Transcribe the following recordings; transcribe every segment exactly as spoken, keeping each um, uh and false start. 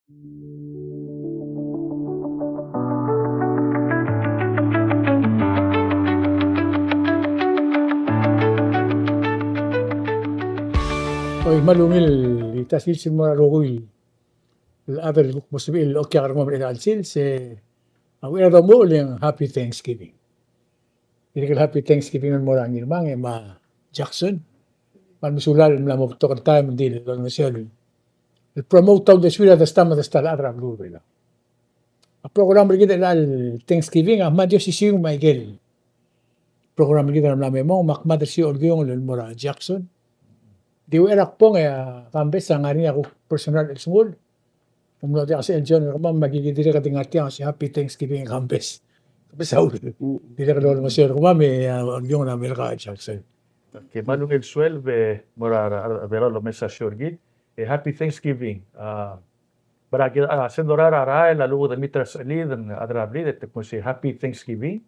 Oi, me a ungil el ta sils el mo er a rokui el chad el kuk mo sebechir el okiu er kemam er chelecha el sils, e a uchei er a domuchel e ng Happy Thanksgiving. Dirrek el Happy Thanksgiving el mo er a Ngirmang e me a Jackson. Me a mesulang el mla mo betok el taem el di el olengeseu el promote a uldesuir a desta me desta el chad er a beluu er a Belau. A program er kid er chelecha el Thanksgiving a kmal di osisiu me a ikel program er kid er a mla me mong, me ak mad er sei a olkiong el mo er a Jackson. Di uchei er a kbong e a Kambes a ngar er ngii a kuk personal el sengul. Ng mlo diak sel John er kemam, me aki dirrek el di ngar tiang el sei Happy Thanksgiving Kambes. Kambes a ul. Dirrek el olengeseu er kemam e a olkiong er a Merka Jackson. Okay, me a ungil sueleb e mo er a, a, a, Belau el omes a show er kid. E Happy Thanksgiving. A, Bai kid a, a, sel dorael er a rael a lechub e de meet er a sechelid, a chad er a blid, e te kmo sei Happy Thanksgiving.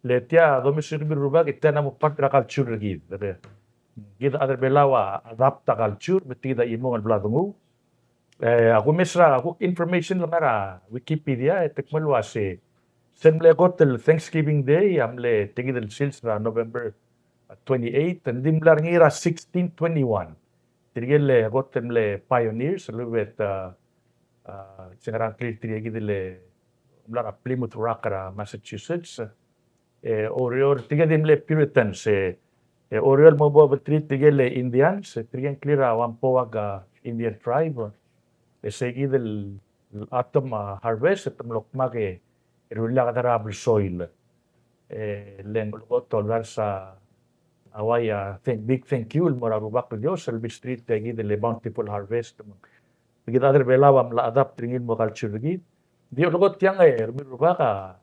Le tia domes er kemiu el rubak, e tia a mo part er a culture er kid. Kid a chad er a Belau a adapt a culture, me tia kid a chimong el bla denguu. E, a kumes er a kuk information el ngar er a Wikipedia, e te kmo el uase, sel mle kot el Thanksgiving Day, a mle tia kid el sils er a November twenty-eight, e ng di mla er ngii er a sixteen twenty-one. Tirke el kot el mle pioneers, a lechub e, a, a, se ngera ngklir tirke kid el mla er a Plymouth Rock er a Massachusetts. E, oureor, tirke di mle Puritans, e, e, oureor el mo bo beterir tirke el Indians, e, tirke ngklir a Wampawag, a, Indian tribe. E, se kid el autumn, a, harvest, e te mlo kmak e rullii a kede er a belsoil. E, le ng olekoi a oldars a uai a thank, big thank you el mo er a Rubak el Dios el besterir tia kid el bountiful harvest. Me kid a chad er a Belau a mla adapt er ngii el mo culture er kid. Di olekoi tiang e, er kemiu el rubak a,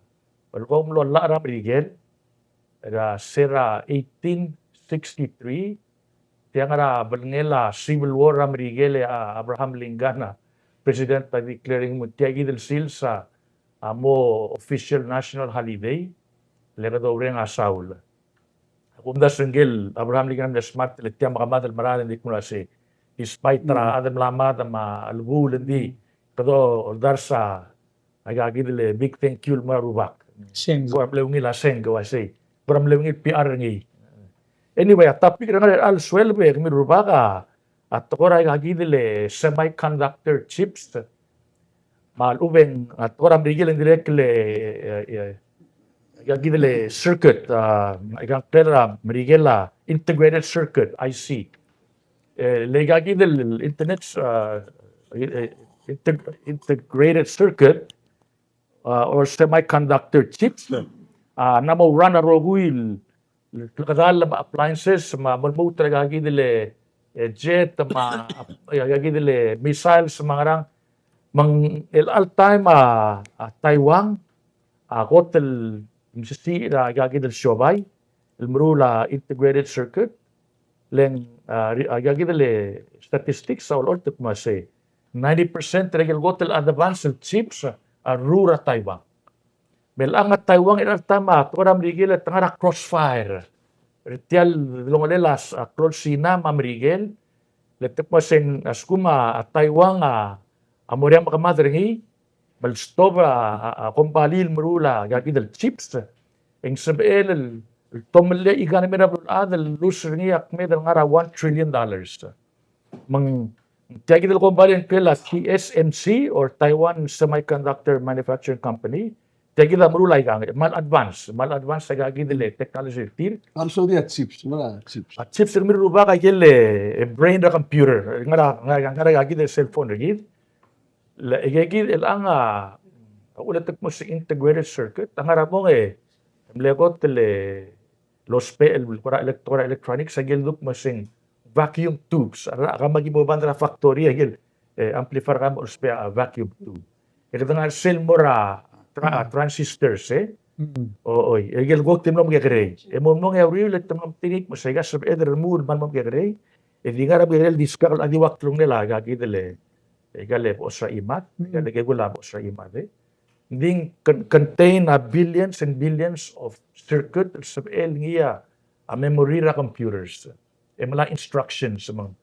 olekoi mlo llach er a Merikel, er a se er a eighteen sixty-three, tiang er a belngel a Civil War er a Merikel e a Abraham Lincoln a president a declare-ing me tia kid el sils a, a mo official national holiday, le kede oureng a saul. Ak omdasu ngike el Abraham Lincoln a mle smart, le tia me kemad el merael e ng di kmo el uase, despite er a chad el mla mad me a chelebuul, ng di kede oldars a aika kid el big thank you el mo er a Rubak. Seng. Kora mle ungil a seng, kora sei. Kora mle ungil P R er ngii. Anyway, a topic er ngii er a chelecha el sueleb e kemiu el rubak a, a tekoi er aika kid el semiconductor chips. Me a lechub e ng, a tekoi er a Merikel e ng dirrek el, e, e, aika kid el circuit, a, aika ngklel er a Merikel a integrated circuit, I C. E, le aika kid el internet, a, e, e, integ-, integrated circuit, a, or semiconductor chips, a, ng mo run a rokui el klekedall me a appliances, me a mo lmuut er aika kid el, e, jet, me a, aika kid el missiles, me a ngerang, me ng el all time a, a Taiwan a kot el mesisiich er aika kid el siobai el meruul a integrated circuit. Le ng, a, ri-, aika kid el statistics a olecholt el kmo sei ninety percent er aike el kot el advance el chips a rruul er a Taiwan. Me chelechang a Taiwan er a chelecha el taem a tekoi er a Merikel e te ngar er a crossfire er tia el delongelel a s-, a klou el Sina me a Merikel, le te kmo sei a lsekum a Taiwan a, a mo er ngii a mekemad er ngii, me le stop a, a, a kombalii el meruul aika kid el chips, e ng sebechel el, el tomellii a economy er a beluulechad el lose er ngii a kmeed el ngar er a one trillion dollars. Me ng tia kid el kombalii a ngklel a T S M C or Taiwan Semiconductor Manufacturing Company, tia kid a meruul aikang, me a advance, me a advance aika kid el technology er tir. I'm sorry, a chips, me a chips. A chips er kemiu el rubak a ikel, e, brain er a computer, ngar er a, ngar er a, ngar er aika kid el cell phone er kid. Le, e, aika kid el chelechang a, a uchul e te kmo sei integrated circuit, a ngar er a mong e, mle kot el, e, lousbech el kora elect-, kora electronics, aike el duk mo sei vacuum tubes. A, a kemam a ki mo band er a factory, aike el, e, amplifier a kemam a ousbech a vacuum tube. E kede ngar er sel mo er a tra-, a transistors, e? Mm. O, oi, aike el kot el mlo mekekerei. E mo mong e a uriul e te mlo metik, mo sei aika sebeched el remuul el kmal mo mekekerei. E di ngar er a mekekerei el diskak el di ua klungel aika kid el, e, aika el bechos er a chimad, aika el kekul a bechos er a chimad, e. Ng di con-, contain a billions and billions of circuit el sebechel ngii a memory er a computers. E melai a instructions me ng.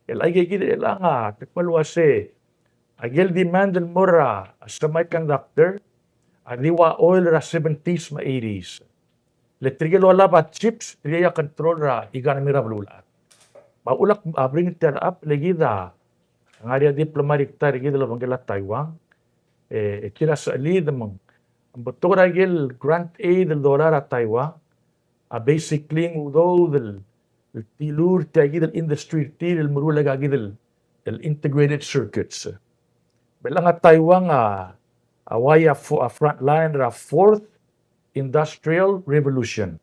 El aika kid el chelechang a, te kmo el uase, Aike el demand el mo er a semiconductor a di ua oil er a seventies me a eighties. Le tirke el olab a chips, tirke a control er a economy er a beluulechad. Me a ulak a bring it up, le kid a ngar er ngii a diplomatic tie er kid el obengkel a Taiwan, e, e tir a sechelid me ng, ng betok er aike el grant aid el dolai er a Taiwan, a basically ng udoud el, el tilur tia kid el industry er tir el meruul aika kid el, el integrated circuits. Me chelechang a Taiwan a, a uai a fo-, a front line er a fourth industrial revolution.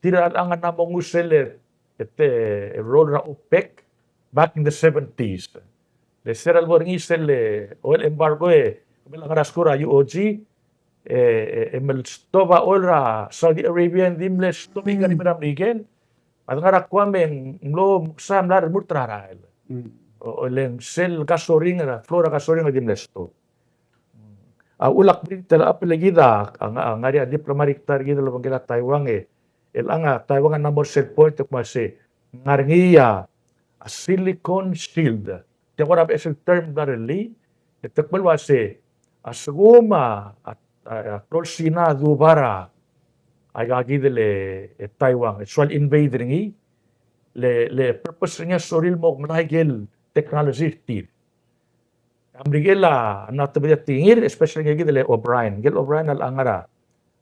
Tir a chelechang a mla mo nguu sel, e te, e role er a OPEC back in the seventies. Le se er a lebo er ngii sel oil embargo e, me a ngar er a skuul er a U O G, e, e, e mle stop a oil er a Saudi Arabia, ng di mle stop a economy er a Merikel. A de ngar er a Guam e ng mlo mekesai a mlai el remurt er a rael. Mm. O, o le ng sel gasoline er a, flow er a gasoline a di mle stop. A ulak bring it up, le kid a, a nga-, a ngar er ngii a diplomatic tie er kid el obengkel a Taiwan e, chelechang a Taiwan a mla mo er sel point el kmo se, ng ngar er ngii a, a silicon shield. Tia kora beches el term el mla rullii, e te kmo el uase, a sekum a, a, a, a klou el Sina a duba er a, aika kid el, e, Taiwan, e soal invade er ngii, le, le purpose er ngii a sorir el mo melai aike el technology er tir. A Merikel a mla tebedii a tekingir, especially ngike kid el O'Brien. Ngike el O'Brien a ngar er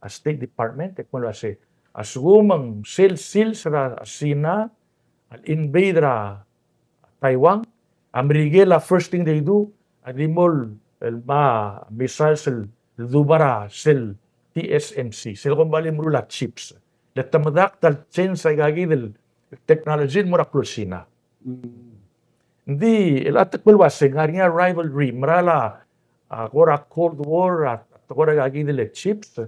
a State Department, e kmo el uase, a sekum ng sel sils er a Sina a invade er a Taiwan, a Merikel a first thing they do, a di mo el, el mo missiles el duba er a sel T S M C, sel kombalii el meruul a chips. Le te medakt el change aika kid el technology el mo er a klou el Sina. Mm. Ng di, el a te kmo el uase ng ngar er ngii a rivalry, mera el a, a, kora Cold War, a, te kora aika kid el chips,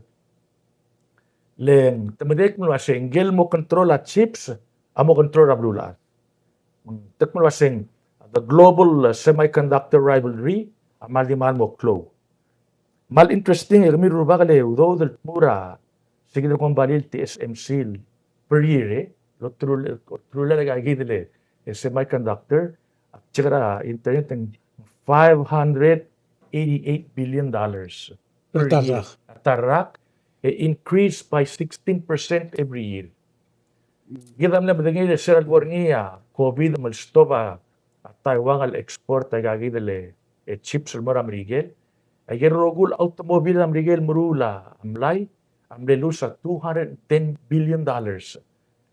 le ng te medengei el kmo el uase ngike el mo control a chips, a mo control er a beluulechad. Te kmo el uase ng, the global, uh, semiconductor rivalry, a kmal di kmal mo klou. Kmal interesting, e kemiu el rubak, le udoud el tmuu er a, se kid el kombalii el T S M C el per year, e, el oterul-, oterulel aika kid el, e, semiconductor, a check er a internet e ng five hundred eighty-eight billion dollars per year. A ta el rak. A ta el rak, e increase by sixteen percent every year. Kid a mle medengei el se er a lebo er ngii a COVID me ng stop a, a Taiwan el export aika kid el, e, chips el mo er a Merikel. Aike el rokui el automobile er a Merikel el meruul a mlai, a mle lose a two hundred ten billion dollars.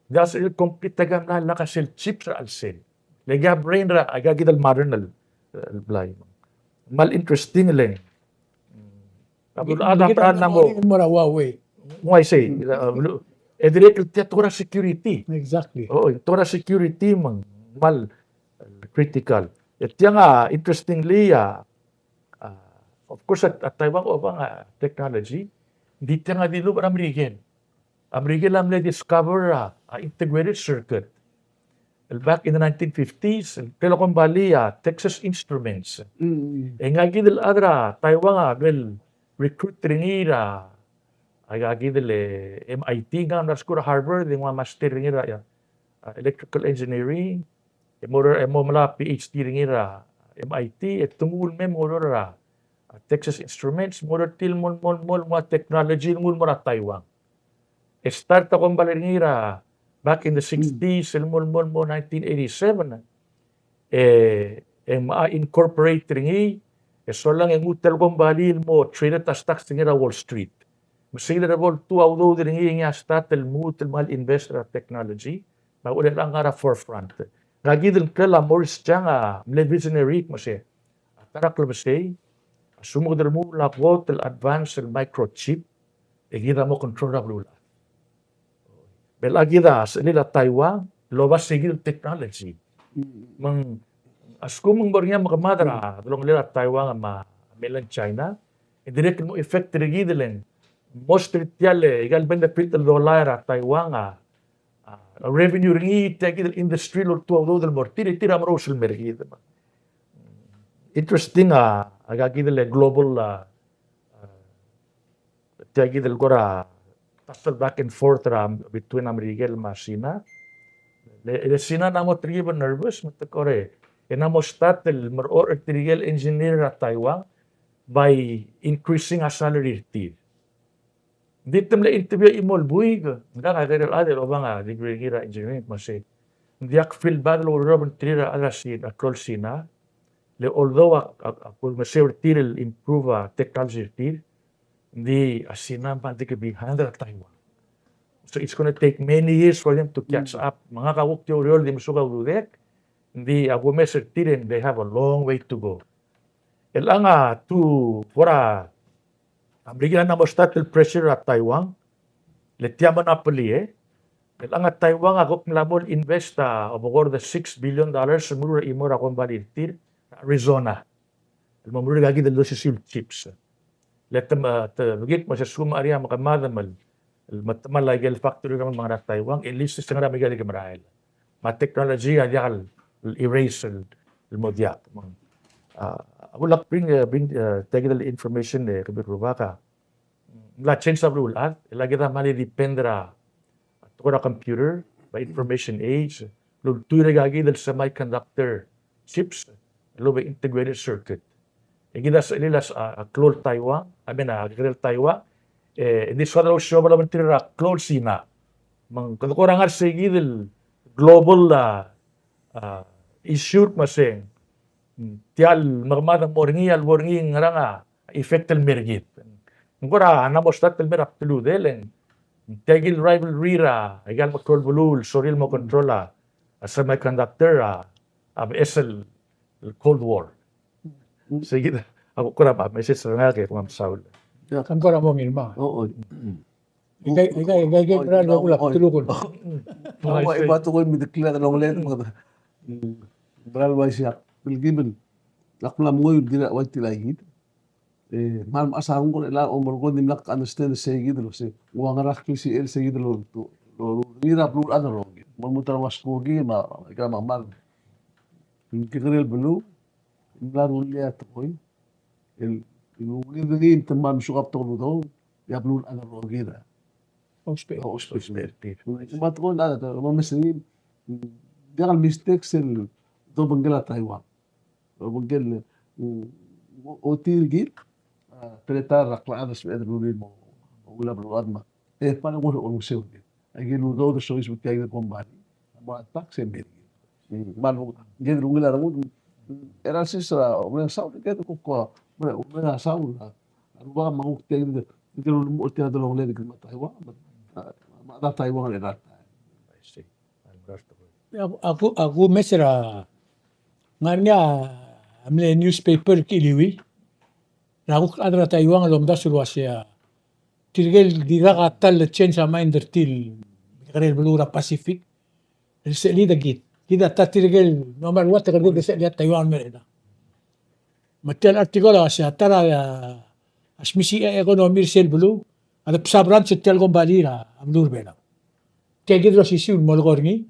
Di a sel complete aika el mlai a lak a sel chips er a chelsel. Le aika brain er a, aika kid el modern el, el blai. Kmal interesting le ng. A beluulechad a mera el mo er a Huawei. Ng uaisei, e dirrek el tia tekoi er a security. Exactly. O, tekoi er a security me ng kmal critical. E tiang a, interestingly, a, a, of course, a, a Taiwan a obang a technology, ng di tiang a dilubech er a Merikel. A Merikel a mle discover a, a integrated circuit. El back in the nineteen fifties, el ngklel a kombalii a Texas Instruments. Mm. E ngika kid el chad er a Taiwan a mle recruit er ngii er a, aika kid el, e, M I T, ngka a mla er a skuul er a Harvard, e ng ua master er ngii er a, a, electrical engineering, e mo er, e mo melai a P H D er ngii er a M I T, e te nguu el mei mo oureor er a, a, Texas Instruments, mo oureor er tir el mo, mo, mo, mo technology el nguu el mo er a Taiwan. E start a kombalii er ngii er a back in the sixties, el mo, el mo, el mo nineteen eighty-seven. E, e ng mo incorporate er ngii, e solang e nguu tia el kombalii el mo traded a stocks er ngii er a Wall Street. Me se kid el bo ltuu a udoud er ngii e ngii a start el lmuut el mo invest er a technology, me a uchul e ng ngar er a forefront. Ngika kid el ngklel a Morris Chang a mle visionary, me se a ta er a klebesei, a lsekum kede remuul a kot el advance el microchip, e kid a mo control er a beluulechad. Me a kid a sechelil a Taiwan el oba se kid el technology. Mm. Me ng, a lsekum ng mo er ngii a mekemad er a delongelel a Taiwan me a mainland China, e dirrek el mo effect er kid el ng most er tia el, e, aika el benefit el dolai er a Taiwan a, a, revenue er ngii, tia kid el industry el oltuu a udoud el mo er tir, e tir a merous el mer kid. Interesting a, aika kid el global, a, a, tia kid el kora tussle back and forth er a between a Merikel me a Sina. Le, le Sina a mla mo telkib el nervous, me te kora, e, e ng mo start el merechorech er tirke el engineer er a Taiwan by increasing a salary er tir. Ng di te mle interview a chimo el buik, ngak a kekerei el chad el obang a degree er ngii er a engineering, me sei. Ng diak feel bad el oureor er tir a rechad er a Sina, a klou el Sina, le although a, a, a, ko el meseu er tir el improve a technology er tir, ng di a Sina me ng di ke behind er a Taiwan. So it's gonna take many years for them to catch up. Me ngak a kuk di oureor el di mesuk a ududek, ng di a kumes er tir, and they have a long way to go. Chelechang a tu kora a Merikel a mo start el pressure er a Taiwan, le tia monopoly, e. Chelechang a Taiwan a kuk mla mo el invest a obekord el six billion dollars el meruul er a chimo er a kombalii er tir er a Arizona el mo meruul aika kid el osisiu el chips. Le te, te bekik me se lsekum a ngar er ngii a mekemad me le, me te mla aike el factory er kemam el ngar er a Taiwan, at least se ngar er a Merikel a ki merael. Me a technology a diak el erase el, el mo diak. Me ng, a, a ulak bring, e, bring, e, tia kid el information, e, ke bai rubak a mla change a beluulechad, e le kid a mle depend er a tekoi er a computer, by information age, el ultuil er aika kid el semiconductor chips, el oba integrated circuit. E kid a sechelil a, a klou el Taiwan, I mean, a kekerei el Taiwan, e, e di soad el ousiob el obengterir a klou el Sina. Me ng kede kora ngar er sei kid el global, a, a, issue me se ng, mm, tia el mekemad a mo er ngii, a lebo er ngii, ngerang a effect el mer kid. Ng kora ng mo start el mer a bdeludel, e ng tia kid el rivalry er a, aika el meklou el beluu el sorir el mo control a, a semiconductor, a, a beches el, el Cold War. Sei kid a kuk kora message er ngak e kemam a saul. Ia. Ng kora mo ngii me. O, o. Aika, aika, aika, aika, kora lo kula telukul. Ua, ua tekoi el medeklir a delongeled me kede, mm, kora el uaisei a, el given. Ak mla mengoit el kirel a uaisei tia kid. E, me a mechas a renguk el chad el omerkong e dimlak understand sei kid el uase ng ua ngera klisichel sei kid el lo, lo, lo, ngii er a beluulechad el rokir. Me lmuut el ua skoki me a, aika me a mad. Ng kekerei el beluu, ng mla rullii a tekoi el, el ungil er ngii me te mla mesuk a betok el udoud, e a beluulechad el rokir a ousbech. Ousbech. Me a tekoi el chad a, me a mes er ngii, diak el mistake sel dobengkel a Taiwan. Obengkel, mm, o-, ochotii kid, a, teletael er a klechad el sebeched el rullii el mo, mo ungil a beluulechad me. E, pal nguu a olengeseu er kid. Aike el udoud el soiseb er tia kid el kombalii. Mo a tax e mei er kid. Mm, me a lebo, kid el ungil a rengud, mm, er a sils er a omereng a saul, kid el kuk, omereng, omereng a saul, a, a Rubak me a kuk tia kid el, kid el ulemuchel tia el delongeled el kid me a Taiwan, me a, me a Taiwan er a taem. I see. A ku, a ku mes er a, ngar er ngii a mle newspaper el kiliuii er a kuk chad er a Taiwan el omdasu el uasei a tirke el dirkak a ta el change a mind er tir el kekerei el beluu er a Pacific el sechelid a kid. Kid a ta tirke el no matter what, kede sechelid a Taiwan el mer a. Me tia el article a uasei a ta er a, a smisichii a economy er sel beluu a de bsa branch er tia el kombalii er a beluu er a Belau. Tia kid el osisiu el molekoi er ngii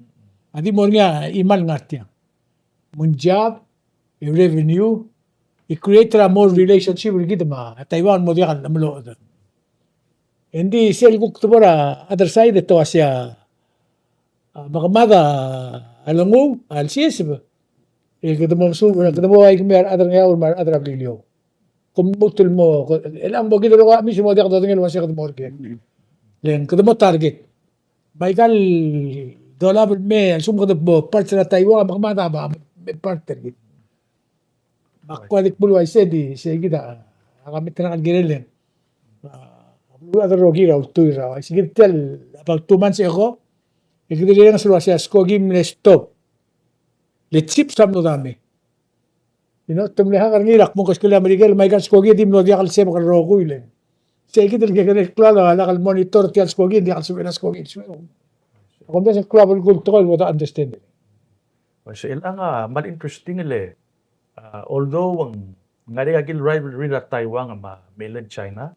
a di mo er ngii a chimal el ngar tiang. Me ng job, e revenue, e create er a more relationship er kid me a Taiwan el mo diak el meluchel. Engdi sel kuk debo er a other side e te uasei a, a, mekemad a lenguu a lsiseb, e kede mo mesuub, kede mo ua ikemii a rechad er a Ngeaur me a rechad er a Beliliou. Kom lmuut el mo, el a mo kid el rokui a chemiis e mo diak dodengei el uasei kede mo er ker. Le ng kede mo target. Me aika el dolab el mei, a lsekum kede mo part er a Taiwan, me kemam a me part er kid. Me ak kuk di kmo uaisei di, sei kid a, a kemiu a ngak el kirel e ng, a, a beluulechad el rokir a ultuil er a, sei kid tia el about two months ago, e kede rirenges el uasei a skoki a mle stop. Le chips a mlo dame. You know, te mle hang er ngii el kmo ng keskel a Merikel, me aika el skoki a di mlo diak el sebek el rokui le. Sei kid el kekerei el klalo a lak el monitor tia el skoki, diak el sebechel a skoki el suebek. Kom mesa el klalo el kuk tekoi el bo de understand. Uaisei, el ngar er ngii a kmal interesting el, a, although ng ngar er ngii a kid el rivalry er a Taiwan me a mainland China,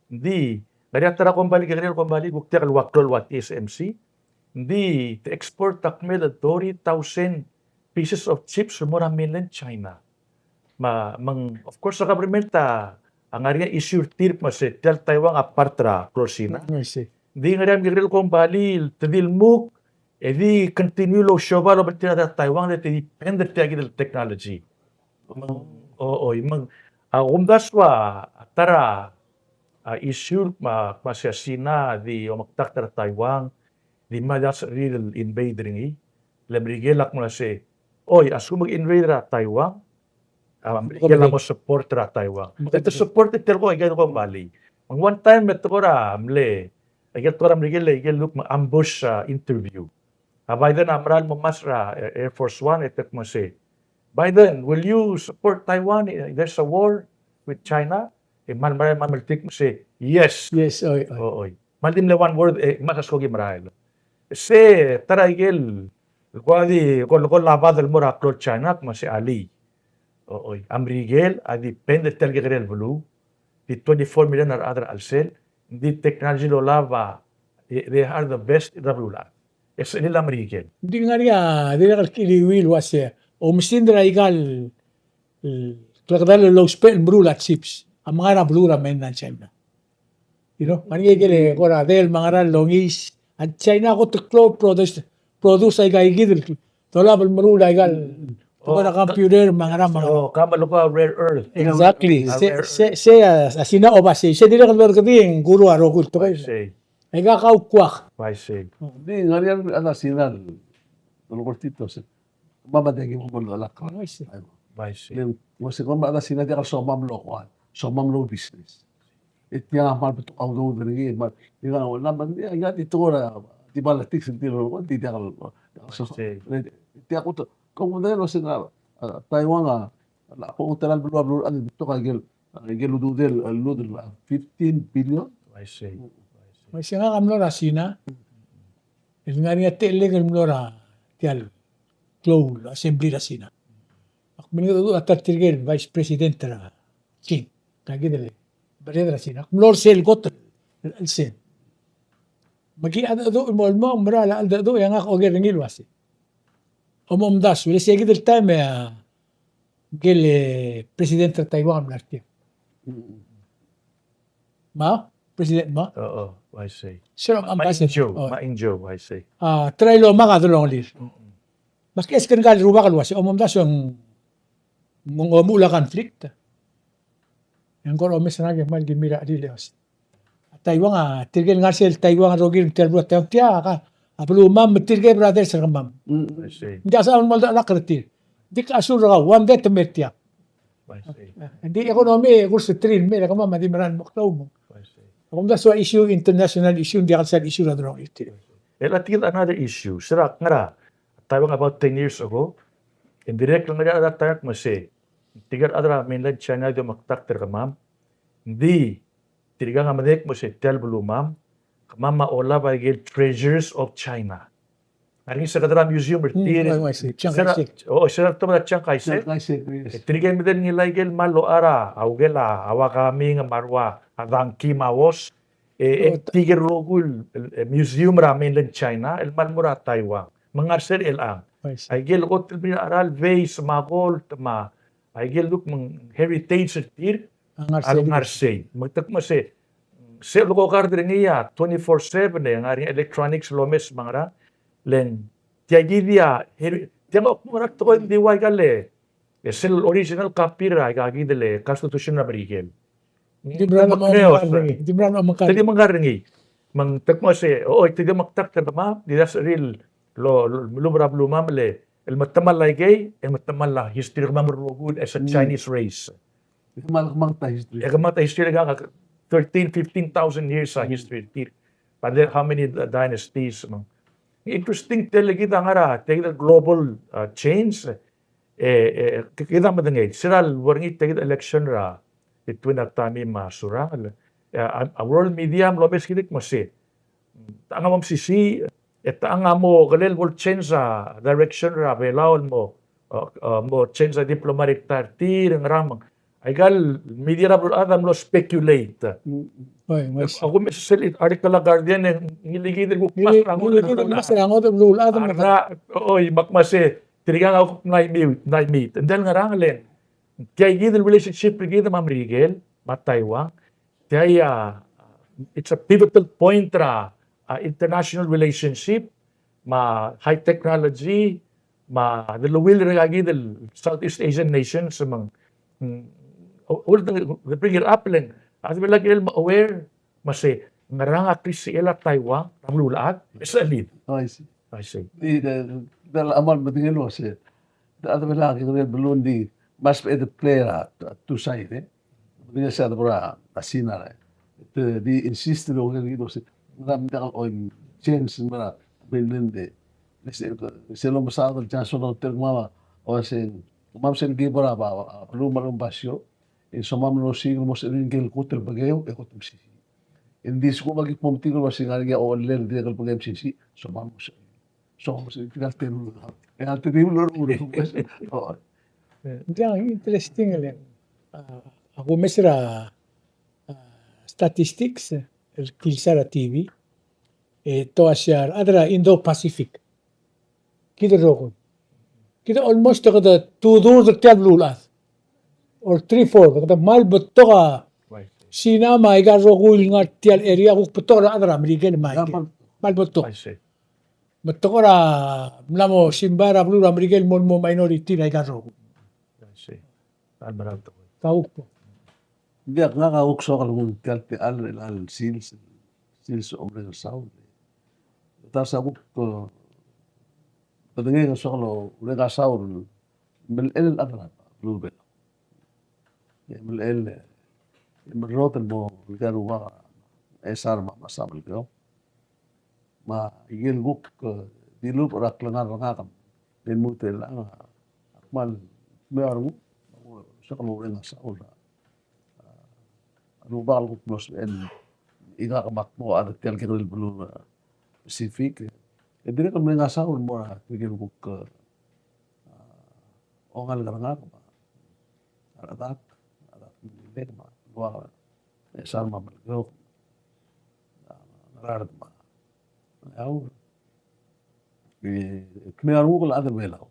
ng di ngar er ngii a ta er a kombalii, kekerei el kombalii, kuk diak el ua klou el ua T S M C, ng di te export a kmeed el thirty thousand pieces of chips el mo er a mainland China. Me, me ng, of course, a government a, a ngar er ngii a issue er tir me se tia el Taiwan a part er a klou el Sina. Mm, I see. Ng di ngar er ngii a kekerei el kombalii, te di lmuk, e di continue el ousiobai el obengterir a rechad er a Taiwan, e te depend er tia kid el technology. O, oi, me ng, a, kumdasu a ta er a, a, issue me a, me a se a Sina a di omekdakt er a Taiwan, di mla di a sebechir el invade er ngii, le Merikel a kmo se, oi, a lsekum ke invade er a Taiwan, a, Merikel a mo support er a Taiwan. E te support er tia el ko, aika el ko balii. Me ng one time e te kora mle, aike el tekoi er a Merikel, aike el luk me ambush, a, interview. A Biden a mera el mo ngmasech er a, e, Air Force One, e te kmo se, Biden, will you support Taiwan if there's a war with China? E kmal mera el kmal meltik el kmo se, yes. Yes, oi, oi. O, oi. Kmal di mle one word, e, kmal a skoki merael. Se, ta er a ikel, ko di, ko, ko el bad el mo er a klou el China, kmo se alii. O, oi. A Merikel a depend er tia el kekerei el beluu, di twenty-four million a rechad er a chelsel, di technology el olab a, e, they are the best er a beluulechad. E sebechir el Merikel. Ng di ngar er ngii a, dirrek el kiliuii el uase, oumesingd er aika el, el klekedall el ousbech el meruul a chips a mengai er a beluu er a mainland China. You know, ngar er ngii a ikel kora dell me a ngera el longiis, a China a kot el klou el produce, produce aika ikid el dolab el meruul aika el, tekoi er a computer me a ngera me a ngera. Oh, ka me a leko a rare earth. Exactly. A se, rare se, earth. Se a, a Sina a obasei, se dirrek el orrekedii e ng kuru a rokui el tekoi. Uaisei. Aika kaukuak. Uaisei. Di ngar er ngii a rechad er a Sina el, el kora tito se, kemam a diak ki mo melalak. Uaisei. Uaisei. Le ng uase kemam a rechad er a Sina diak el somam el okoad, somam el oubusiness. E tiang a kmal betok a udoud er ngii, kmal, di ngar er ngii a, di tekoi er a, di politics, di lolekoi, di diak el, diak el so-, uaisei. Di, diak el, kau mo medengei el uase ng, a, Taiwan a, a, ko ng tela el beluu, a beluu, a, betok a ikel, a, ikel ududel, a, ludel, a, fifteen billion. Uaisei. Uaisei. Uaisei, ngak a mlo er a Sina. El ngar er ngii a techellek el mlo er a tia el klou el assembly er a Sina. Ak mlengedecheduch a ta er tirke el vice president er a China. Ka kid el bered er a Sina. Ak mlo er sel kot el, el sel. Me ki cheldecheduch el mo, el mo, mera el cheldecheduch e ngak a oker er ngii el uase, omomdasu, le sei kid el taem e a ngike el, e, president er a Taiwan a mla er tiang. Mm. Mao? President Mao? Oo, uaisei. Sel ambassador. Ma Ying-jeou, o. Ma Ying-jeou, uaisei. A, try el omak a delongelir. Mm-mm. Me ak ask er ngka el rubak el uase, omomdasu e ng, ng omuchel a conflict. E ng kora omes er ngak e kmal ki mirrael el uase, a Taiwan a, tirke el ngar er sel Taiwan el rokir me tia el beluu a Taiwan, tia ka, a beluumam me tirke el brothers er kemam. Mm. I see. Ng diak soam el mo oldechelakl er tir. Ng di kuk a sul er kau, one day te mei er tiang. I see. Ng di economy e kurseterir el mei, e kemam a di mera el mo klou. I see. Ak omdasu a issue, international issue, ng diak el sel issue er a delongelir tir. E le tia kid another issue. Se er a ngar er a Taiwan about ten years ago, e ng dirrek el ngar er ngii a rechad er a Taiwan el kmo se, tirke el chad er a mainland China a di omekdakt er kemam, ng di tirkang a medengei el kmo se tia el beluumam, kemam a olab a ikel treasures of China. Ngar er ngii se kede er a museum er tir. Mm, I see. Chiang Kai-shek. O, se er a, tobed a Chiang Kai-shek. Chiang Kai-shek, yes. E tirke el medengei el ngilai ikel kmal locha er a, a ukel a, a ua kaming me a rua, a dangki me a os. E, e, tirke el rokui el, e, museum er a mainland China, el kmal mo er a Taiwan. Me ng ngar er sel chelechang. I see. Aikel kot el mirrael el beis me a gold me a, aikel kuk me ng heritage er tir, a ngar er sei. A ngar er sei. Me te kmo se, se el ko kard er ngii a twenty-four seven e ngar er ngii a electronics el omes me a ngerang, le ng tia kid a, heri-, tia ng kuk mo er a tekoi el di ua ikal e, e sel original copy er a ika kid el Constitution er a Merikel. Di mera el mo omekar er ngii. Di mera el mo omekar. Te di omekar er ngii. Me ng te kmo se, o, te di omekdakt er kemam, di dang sebechir el, lo, lo, lmuut er a beluumam el, el metemall aikei, el metemall a history er kemam el rokui as a Chinese race. E kemam, kemam a history. E kemam a history er a thirteen, fifteen thousand years a history er tir. But then how many d-, dynasties, me ng interesting tia kid a ngar er a, tia kid el global, uh, change, e, e, kid a medengei, se er a lebo er ngii tia kid el election er a, between a Tommy me a Surangel, e, a, a world media a mlo omes kid el kmo se, te chang a mo mesisiich, e te chang a mo kelel bo el change a direction er a Belau el mo, e, e, mo change a diplomatic tie er tir, ngerang me ng. Aika el media er a beluulechad a mlo speculate. Mm. Oi, a kumes sel article er a Guardian e ng ngilai kid el kuk ngilai, ngilai kid el kuk mas er a ngodech el beluulechad me a, oi, me ak kmo se, tirkang a kuk mla meet, mla meet. And then ngerang le ng tia kid el relationship er kid me a Merikel, me a Taiwan, tia a, it's a pivotal point er a, a, international relationship, me a high technology, me a deleuill er kid el Southeast Asian nations, me ng, mm, o-, o-, the, the bring it up, le ng, a chad er a Belau a kirel mo aware, me se, ngerang a klisichel a Taiwan er a beluulechad, e se el lead. Oh, I see. I see. Di, di, di, di, a kmal medengei el uase, a chad er a Belau a kirel beluu ng di, must be the player a, a two side, e. Ng di se a debo er a Sina, e. Te di insist el oker el kid el uase, ng diak el oim chance el mo er a mainland, e. Sel, sel omesaod el chance el olterau el kemam, uase, kemam sel kibor a, a, a, beluu me a basio, e ng somam el osiik el mo sebechir ngike el kot el bekeu, e kot el mesisiich. Ng di lsekum a ki kmo metik el uase ng ngar er ngii a ochellel el dirrek el bekeu e mesisiich, somam el mo sebechir. So, so, tirka el terung. E a terung el rubak, pues. Oh. Ng diak, interesting el, a, a kumes er a, a, statistics, el kilsa er a T V, e te uase a rechad er a Indo-Pacific. Kid el rokui. Kid a almost kede two-third er tia el beluulechad. Or three-fourth, kede kmal betok a Sina me aika el rokui el ngar tia el area, kuk betok er a rechad er a Merikel me aike. Kmal betok. I see. Me te kora mla mo simbai er a beluu er a Merikel el mo, mo minority er aika el rokui. I see. Ka kuk bo. Ng diak, ngak a kuk soak el nguu tia el techall er chelecha el sils, sils a omereng er a saul. Ta er se a kuk, e, bedengek el soak el oureng a saul, me el chad er a beluu er a Belau. E, me el, e, me el rot el mo, el kuk a rubak, e, sar me a, me a Sam el kau. Me a ikel kuk, e, dilubech er a klengar er ngak, e lmuut el, a, kmal, me a renguk, soak el oureng a saul, a, a rubak el kuk mlo sebechel, e ngak me ak mo chad er tia el kekerei el beluu, e, Pacific. E dirrek el mereng a saul el mo er a, tirke el kuk, e, a, ongalek er ngak, me a rechedak, a rechedak el mle, me a Luang, e Sam me a Melekeok, a Ngaraard me a Eaur. E kmei a renguk el chad er a Belau.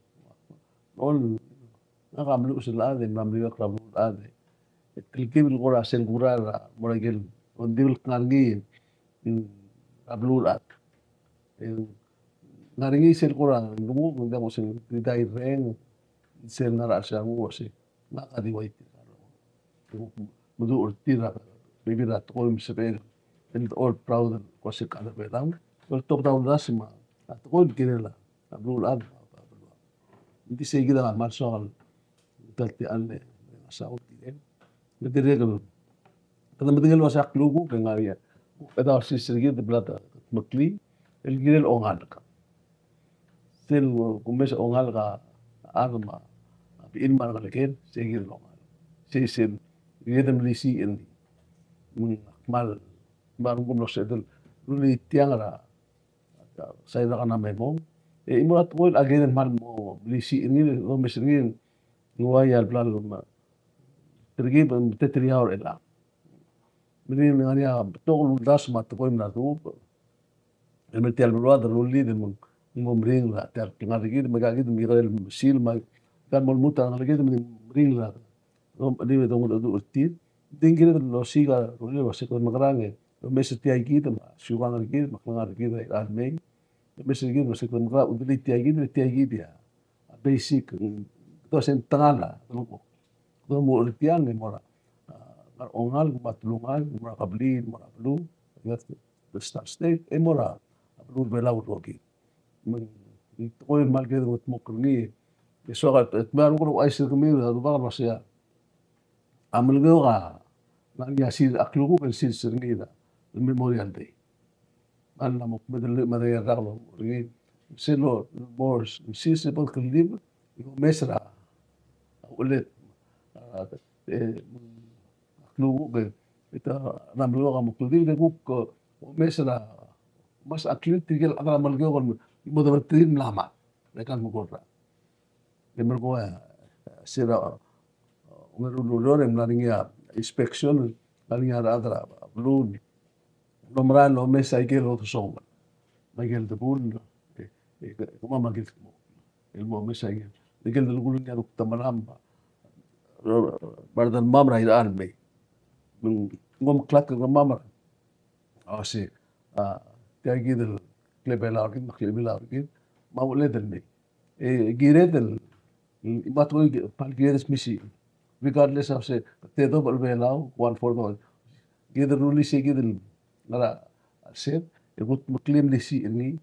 Ol, ngak a meluches el chad, e mla meliuekl er a beluulechad. E telkib el kora sel kurael er a mo er a ikel ongdibel kngar er ngii, mm, er a beluulechad. E ngar er ngii sel kora renguk, ng diak kuk sel di dai reng, sel ngar er a chelsel a renguk, se ngak a di ua tirka el meduch er tir a bebil er a tekoi me sebechel el dechor el proud el kmo se kede Belau. Oltobed a uldasu me a tekoi el kirel a beluulechad. Ng di sei kid a kmal soak el ta el techall el ngar er a saul el kirel. Me dirrek el kede medengei el uase a klukuk e ng ngar er ngii a, e kede osiik er kid el bla de kudmeklii el kirel ongalek. Sel kumes a ongalek a chad me a bechil me a rengeleked, sei kid el ongalek. Sei sel kede melisiich er ngii. Me ng kmal, me a renguk el mlo sebeched el rullii tiang er a, a side er a Kanamemong. E chimo er a tekoi el kede kmal mo melisiich er ngii, el omes er ngii, ng ua ia el bla el me, telkib, me te three hour er chelechang. Me ng ngar er ngii a betok el uldasu me a tekoi el mla dubech. El me tia el beluad a rullii e me ng mo meringel a tia el klengar er kid, me aika kid me kirel mesil, me aika el mo lmuut a rengeleked me ng meringel a, me ng di me dongedecheduch er tir. Ng di ng kired el osiik a rullii el uase kede mekerang e omes er tia kid me a siukang er kid me a klengar er kid er a mei. Omes er kid el uase kede mekerang, udelii tia kid, tia kid a basic, kede uase ng tengal a delengchokl. Kede mo er tiang e mo er a, a, ngar er a ongalek, mo er a telungalek, mo er a kebliil, mo er a beluu, the star state, e mo er a beluu er a Belau el rokir. Me ng tekoi el kmal kired el kudmokl er ngii. E soak el, e kmal kora ouchais er kemiu el rubak el uase a Melekeok a ngar er ngii a sils, a klukuk el sils er ngii el Memorial Day. Me a lak mo kmeed el, me a rak el mo er ngii. Sel mo sils e bo el kldibel, e omes er a uchelel, a, e, a klukuk e, e te, a Melekeok a mo kldibel, e kuk, e, omes er a, omes a klukuk tirke el chad er a Melekeok el mo debelterir el mla mad. Le kmal mekora. E merkong, e, se er a, e, ongeru el ureor e mla er ngii a inspection, mla er ngii a rechad er a beluu el mlo merael el omes a ikel odesongel me a ikel debul, e, e, kemam a ikel dmu el mo omes a ikel, ikel delekul er ngii a Dokta Maram, me a redemam er a irechar el mei. Me ng omeklak er kemam er a, a, se, a, tia kid el klebelau er kid, me a klebelau er kid, me a ucheled el mei. E kired el, me a tekoi el kired el smisichii. Regardless of se, te dobech el Belau, one for the all. Kired el rullii sei kid el ngar er a sel, e kudmeklii e melisiich er ngii,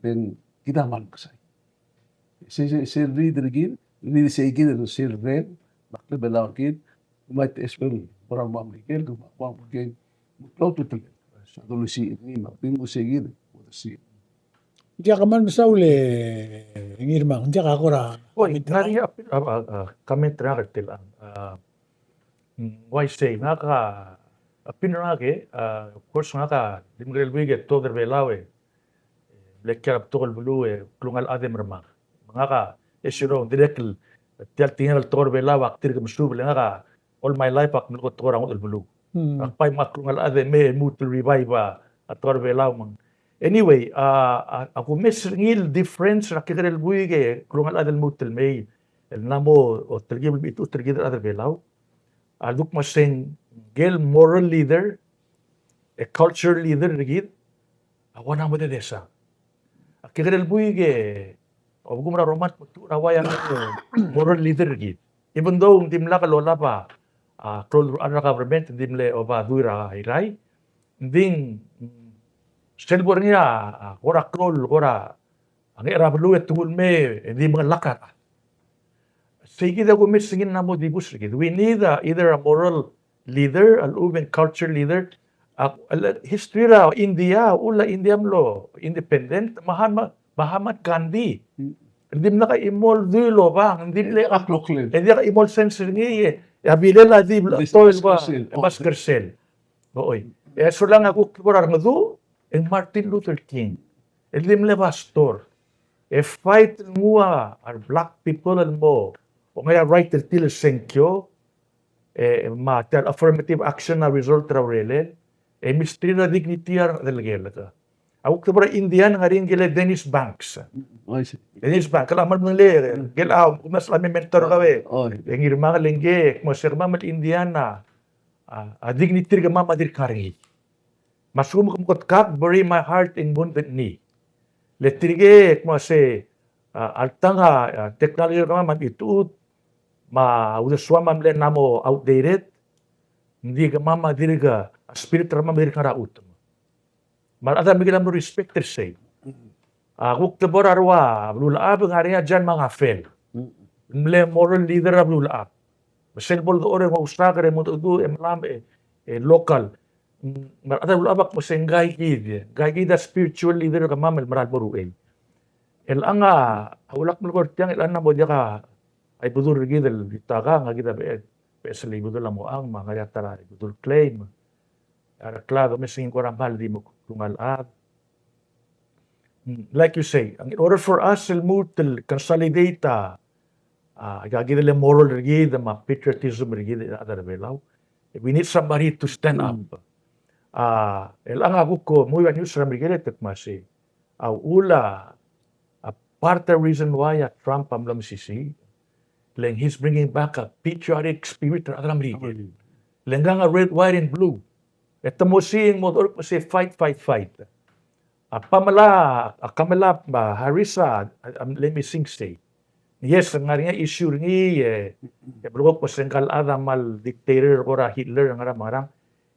then kid a kmal meksai. Sei, sei, sei riid er kid, riid sei kid el sel reng, me a klebelau er kid, me a te espel, bora mo Merikel, me a mo Merikel, me klou a ultutelel. Sa dulisiich er ngii, me a bingu sei kid, ultutelel. Ng diak a kmal mesaul e Ngirmang, ng diak a kora. Oi, comment er ngak a, a, a, comment er ngak er tiang. A, mm, uaisei, ngak a, a opinion er ngak e, a, of course ngak a, di mekerei el buik e tuobed er a Belau e, e, mle kiei er a betok el beluu e, klungiaol el chad e mermang. Me ngak a, e siro, dirrek el, tia el tekingek el tekoi er a Belau, ak dirk mesuub, le ngak a, all my life ak mle tekoi er a ngodech el beluu. Hmm. Ak bai me a klungiaol el chad e me lmuut el revive a, a tekoi er a Belau me ng. Anyway, a, a, a kumes er ngii el difference er a kekerei el buik e klungiaol el chad el lmuut el mei, el mla mo, o, telkib el mechitechut er kid el chad er a Belau. A kuk me se ngike el moral leader, e culture leader er kid, a ua ng mo dedesa. A kekerei el buik e, a bekum er a Roma, me te er a ua a moral leader er kid. Even though ng dimlak lolab a, a, klou el rak er a government, ng di mle oba dui er a Irrai, ng di, mm, sel bo er ngii a, a, kora klou el, kora, a, ngar er a beluu e te nguu el mei, e di mengelakl er a. Sei kid a kumes er ngii el mla mo dibus er kid. We need a, either a moral leader, a lechub e ng culture leader. A, el, history er a India, uchul a India a mlo independent, Mahatma, Mahatma Gandhi. Mm. Ng dimlak a chimo el dui el obang, ng di mle, a kloklen. E diak a chimo el sense er ngii, e a bilel a di bla, di toil ba, skersel. Ba skersel. Oi. E solang a kuk bo er a Ngerdu, e ng Martin Luther King. El di mle pastor. E fight el nguu a re black people el mo, o ngar er ngii a right er tir el sengkio, e, me a tia el affirmative action a result er a urerel, e mesterir a dignity er a rechad el kelek. A kuk bo er a India, ng ngar er ngii a ngike el Dennis Banks. Oh, I see. Dennis Banks, kede kmal medengei, ngike el, a, kuk mla mentor er kau e. Oh, I see. E Ngirmang, le ngike, kmo se kemam el Indian a, a, a dignity er kemam a dirk ngar er ngii. Me a lsekum ke mo ketkak, bury my heart in Wounded Knee. Le tirke, kmo se, a, alta ng, a, technology er kemam a mechitechut, me a uldesuam a mle mla mo outdated, ng di kemam a dirk, a spirit er kemam a dirk ngar er a chutem. Me a rechad er a Merikel a mlo respect er sei. A kuk te bo er a rua beluulechab, ng ngar er ngii a Jan Mangafel. Mle moral leader er a beluulechab. Me sel bo ledechor e mo ousaker e mo mengedecheduch e melamech e, e local. Me a rechad er a beluulechab a kmo se ngkakid, ngkakid a spiritual leader er kemam el mera el mo er uchei. Chelechang a ulak melekoi er tiang, chelechang a mo diak a ibedul er kid el Itaka, ngkakid a beches, beches el ibedul a Moang, me a ngar er ngii a ta er a ibedul el Clay. A rekla domes e ng kora kmal di mo klungiaol el chad. Mm, like you say, in order for us el lmuut el consolidate a, a, aika kid el moral er kid me a patriotism er kid el chad er a Belau, we need somebody to stand up. Mm. A, chelechang a kuk mo ua news er a Merikel e te kmo se, a uchul a, a part of the reason why a Trump a mlo mesisiich, le ng he's bringing back a patriotic spirit er a rechad er a Merikel. Le ngkang a red, white, and blue. E te mo sei ng mo dechor el kmo se fight, fight, fight. A Kamala, a Kamala, a Harris a, a, a mle missing sei. Yes, ng ngar er ngii a issue er ngii, e, e belkul kmo se ngka el chad a kmal dictator el kora Hitler, ngerang me ngerang.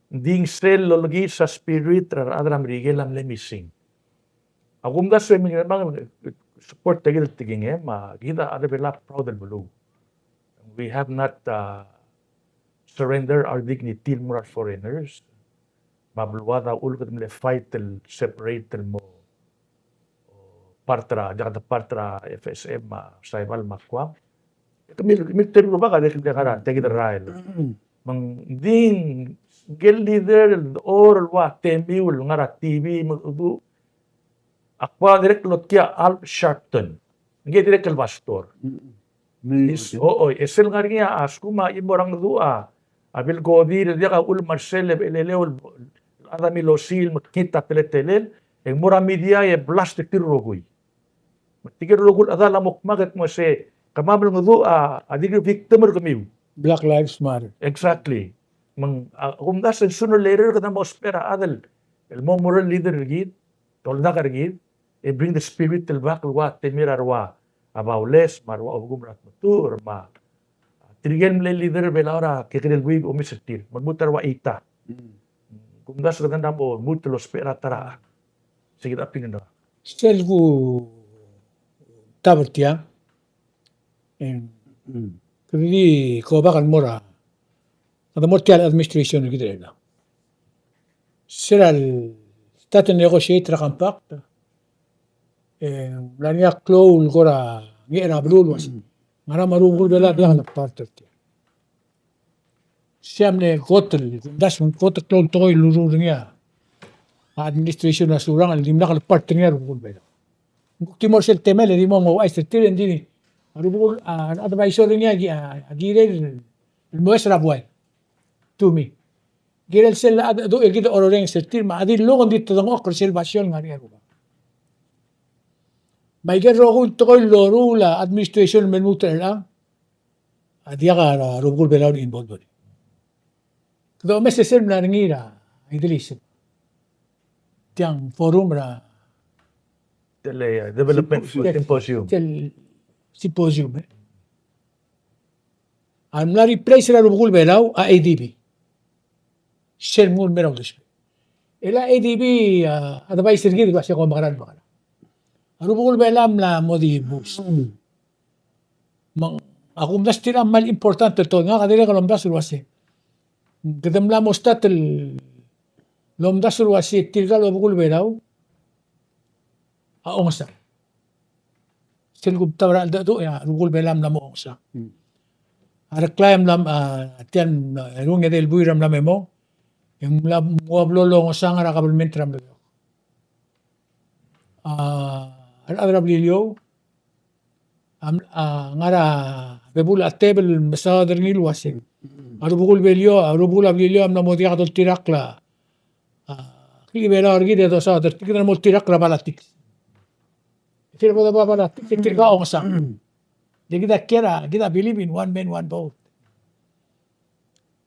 Ng di ng sel lolekiis a spirit er a rechad er a Merikel a mle missing. A kumdasu e Ngirmang, support er kid el tekingem, me kid a rechad er a Belau a proud el beluu. We have not, uh, surrender our dignity el mo er a foreigners. Me a beluad a uchul kede mle fight el separate el mo, o, part er a, diak de part er a F S M, me a Saipan me a Guam. Kemiu, kemiu el teru el rubak a dirrek el ngar er a, tia kid el rael. Me ng di ngike el leader el dechor el ua temiu el ngar er a T V me ng mengedecheduch, ak ua dirrek el otkii a Al Sharpton. Ngike dirrek el pastor. Mm. Is, o, o, e sel ngar er ngii a, a lsekum a chimo er a Ngerdu a, a belkodir el diak a uchul me a sel e, el, el, el, el chad a milosiik el mekngit a teletelel, e ng mo er a media e blast er tir el rokui. Me tirke el rokui el chad a mo kmak e kmo se, kemam el Ngerdu a, a dirk victim er kemiu. Black Lives Matter. Exactly. Me ng, a, kumdasu e sooner or later kede mo ousbech er a chad el, el mo moral leader er kid, toldak er kid, E bring the spirit el bak el ua temir a rua, a Baules, me a rua Obekum er a Tmetuchl, me a tirke el mle leader er a Belau er a kekerei el buik omes er tir, me lmuut a rua Ita. Mm. Kumdasu e kede mo lmuut el ousbech er a ta er a, se kid a opinion er a. Sel ku taber tiang, e, mm, kede di go back el mo er a, kede mo er tia el administration er kid er a Belau. Se er a start el negotiate er a compact, e, mla er ngii a klou el kora ngiich er a beluu el uase, ngera me a rubekul Belau a diak le part er tia. Se a mle kot el, kumdasu e kot el klou el tekoi el lurruul er ngii a administration er a Surangel el dimlak le part er ngii a rubekul Belau. Ng kuk di mo er sel temel e di mo ouchais er tir e ng di a rubekul, a, advisor er ngii a ki-, a, a kirel el moes er a buai. To me. Kirel sel, a, du-, e kid a orrenges er tir me a di luk ng di te dengchokl er sel basio el ngar er ngii a Rubak. Me aike el rokui el tekoi el loruul a administration el me lmuut er chelechang a diak a rubekul Belau el involve er ngii. Kede omes er sel mla er ngii er a Ideliseb. Tiang forum er a, tia el, e, development symposium. Tia el symposium, e. A mla replace er a rubekul Belau a ADB. Sel nguu el mei er a uldesuel. El a ADB a advisor er kid el uase kom mekerang el mekerang. A rubekul Belau a mla mo di bus. Me ng, a kumdasu e tir a kmal important el tekoi, ngak a dirrek el omdasu el uase, kede mla mo start el omdasu el uase tirka el obekul Belau a ongesang. Sel kumtab er a cheldecheduch e a rubekul Belau a mla mo ongesang. Mm. A Reklai a mla, a, tia el, a, eru ng edei el buil er a mla me mong, e ng mla mo ua blo longesang er a kabelment er a Melekeok. A, a rechad er a Beliliou a, a ngar er a bebul a tebel el mesaod er ngii el uase, a rubekul Beliliou, a rubekul a Beliliou a mla mo diak doltirakl a, a, klechibelau er kid e dosaod er tir, kid a mo oltirakl er a politics. Tir a bo doba politics e tirka a ongesang. Le kid a kiei er a, kid a believe in one man, one vote.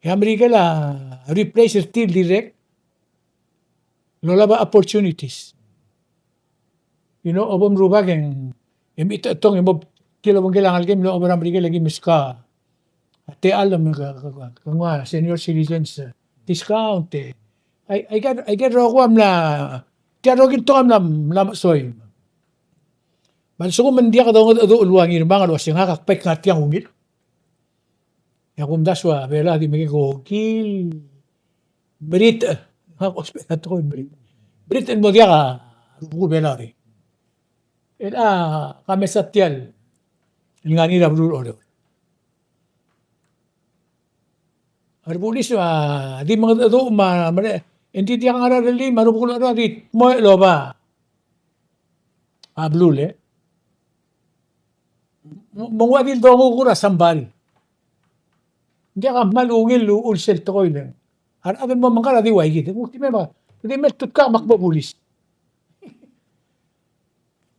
E a Merikel a replace er tir el dirrek el olab a opportunities. You know, a bo mrubak e ng, e mechitechutang e mo kiei el obengkel a ngelekem el oba er a Merikel e ki meskau a techall me ke, ke, ke, ke nguu a senior citizens, e, discount, e. Ai, aike, aike el rokui a mla, tia el rokui el tekoi a mla, mla mechoim. Me a lsekum e ng diak dongedecheduch el ua Ngirmang el uase ngak a kbak ngar tiang ungil. E a kumdasu a Belau a di mekngit el merit, e, ngak a ousbech a tekoi el merit. Merit el mo diak a rubekul Belau er ngii. El a ka mesa tia el ngar er ngii er a beluu er a Oreor. A rebulis a di mengedecheduch me a, me a, e ng di diak a ngar er a rellii me a rubekul er a Oreor a di dmeu el oba a beluu el. Me ng ua di el donguk er a somebody. Ng diak a kmal ungil el uchul sel tekoi el. A rechad el mo mengkar a di ua ikid. Ng di me, di me tutkak me ak mo bulis.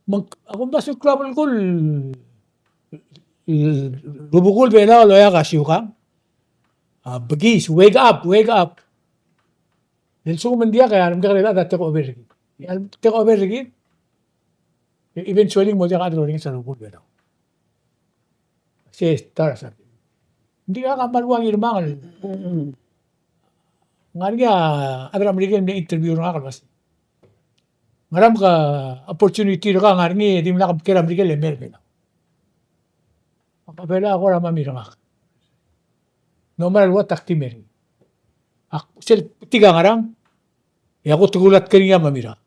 Me ng, a kumdasu el klou a belkul, rubekul Belau el oeak a siukang. A, bekiis, wake up, wake up. Le lsekum ng diak e a remekekerei el chad a take over er kid. E a take over er kid, e eventually ng mo diak a chad el orrenges a rubekul Belau. Se start a sa. Ng di ngak a kmal ua Ngirmang el. Ngar er ngii a chad er a Merikel el mle interview er ngak el uase, ngera me ke opportunity er kau ngar er ngii e dimlak mkiei er a Merikel e mei er a Belau. Ak, a Belau a kora mami er ngak. No matter what ak di mei er ngii. Ak sel betik a ngerang, e a kot el kulatk er ngii a mami er ngak.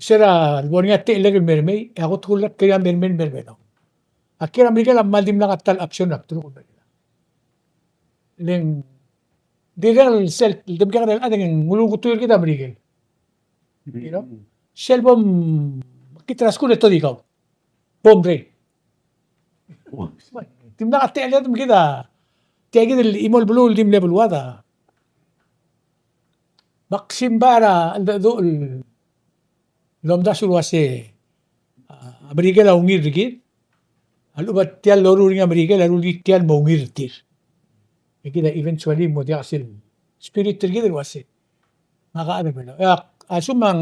Se er a lebo er ngii a techellek el mei er mei, e a kot el kulatk er ngii a mei er mei, mei er Belau. A kiei er a Merikel a kmal dimlak a ta el option er a bdeluk el mei er Belau. Le ng dirrek el sel, el demekekerei el chad e ng ulungutuil er kid a Merikel. You know? Sel bo mkit er a skuul e todikau. Bo mrei. Dimlak a techelled me kid a, tia kid el chimo el beluu el di mle beluad a. Me ak simbai er a cheldecheduch el omdasu el uase, a, a Merikel a ungil er kid. A lechub a tia el loruul er ngii a Merikel a rullii tia el mo ungil er tir. E kid a eventually mo diak sel spirit er kid el uase, ngak a chad er a Belau. E a, a lsekum ng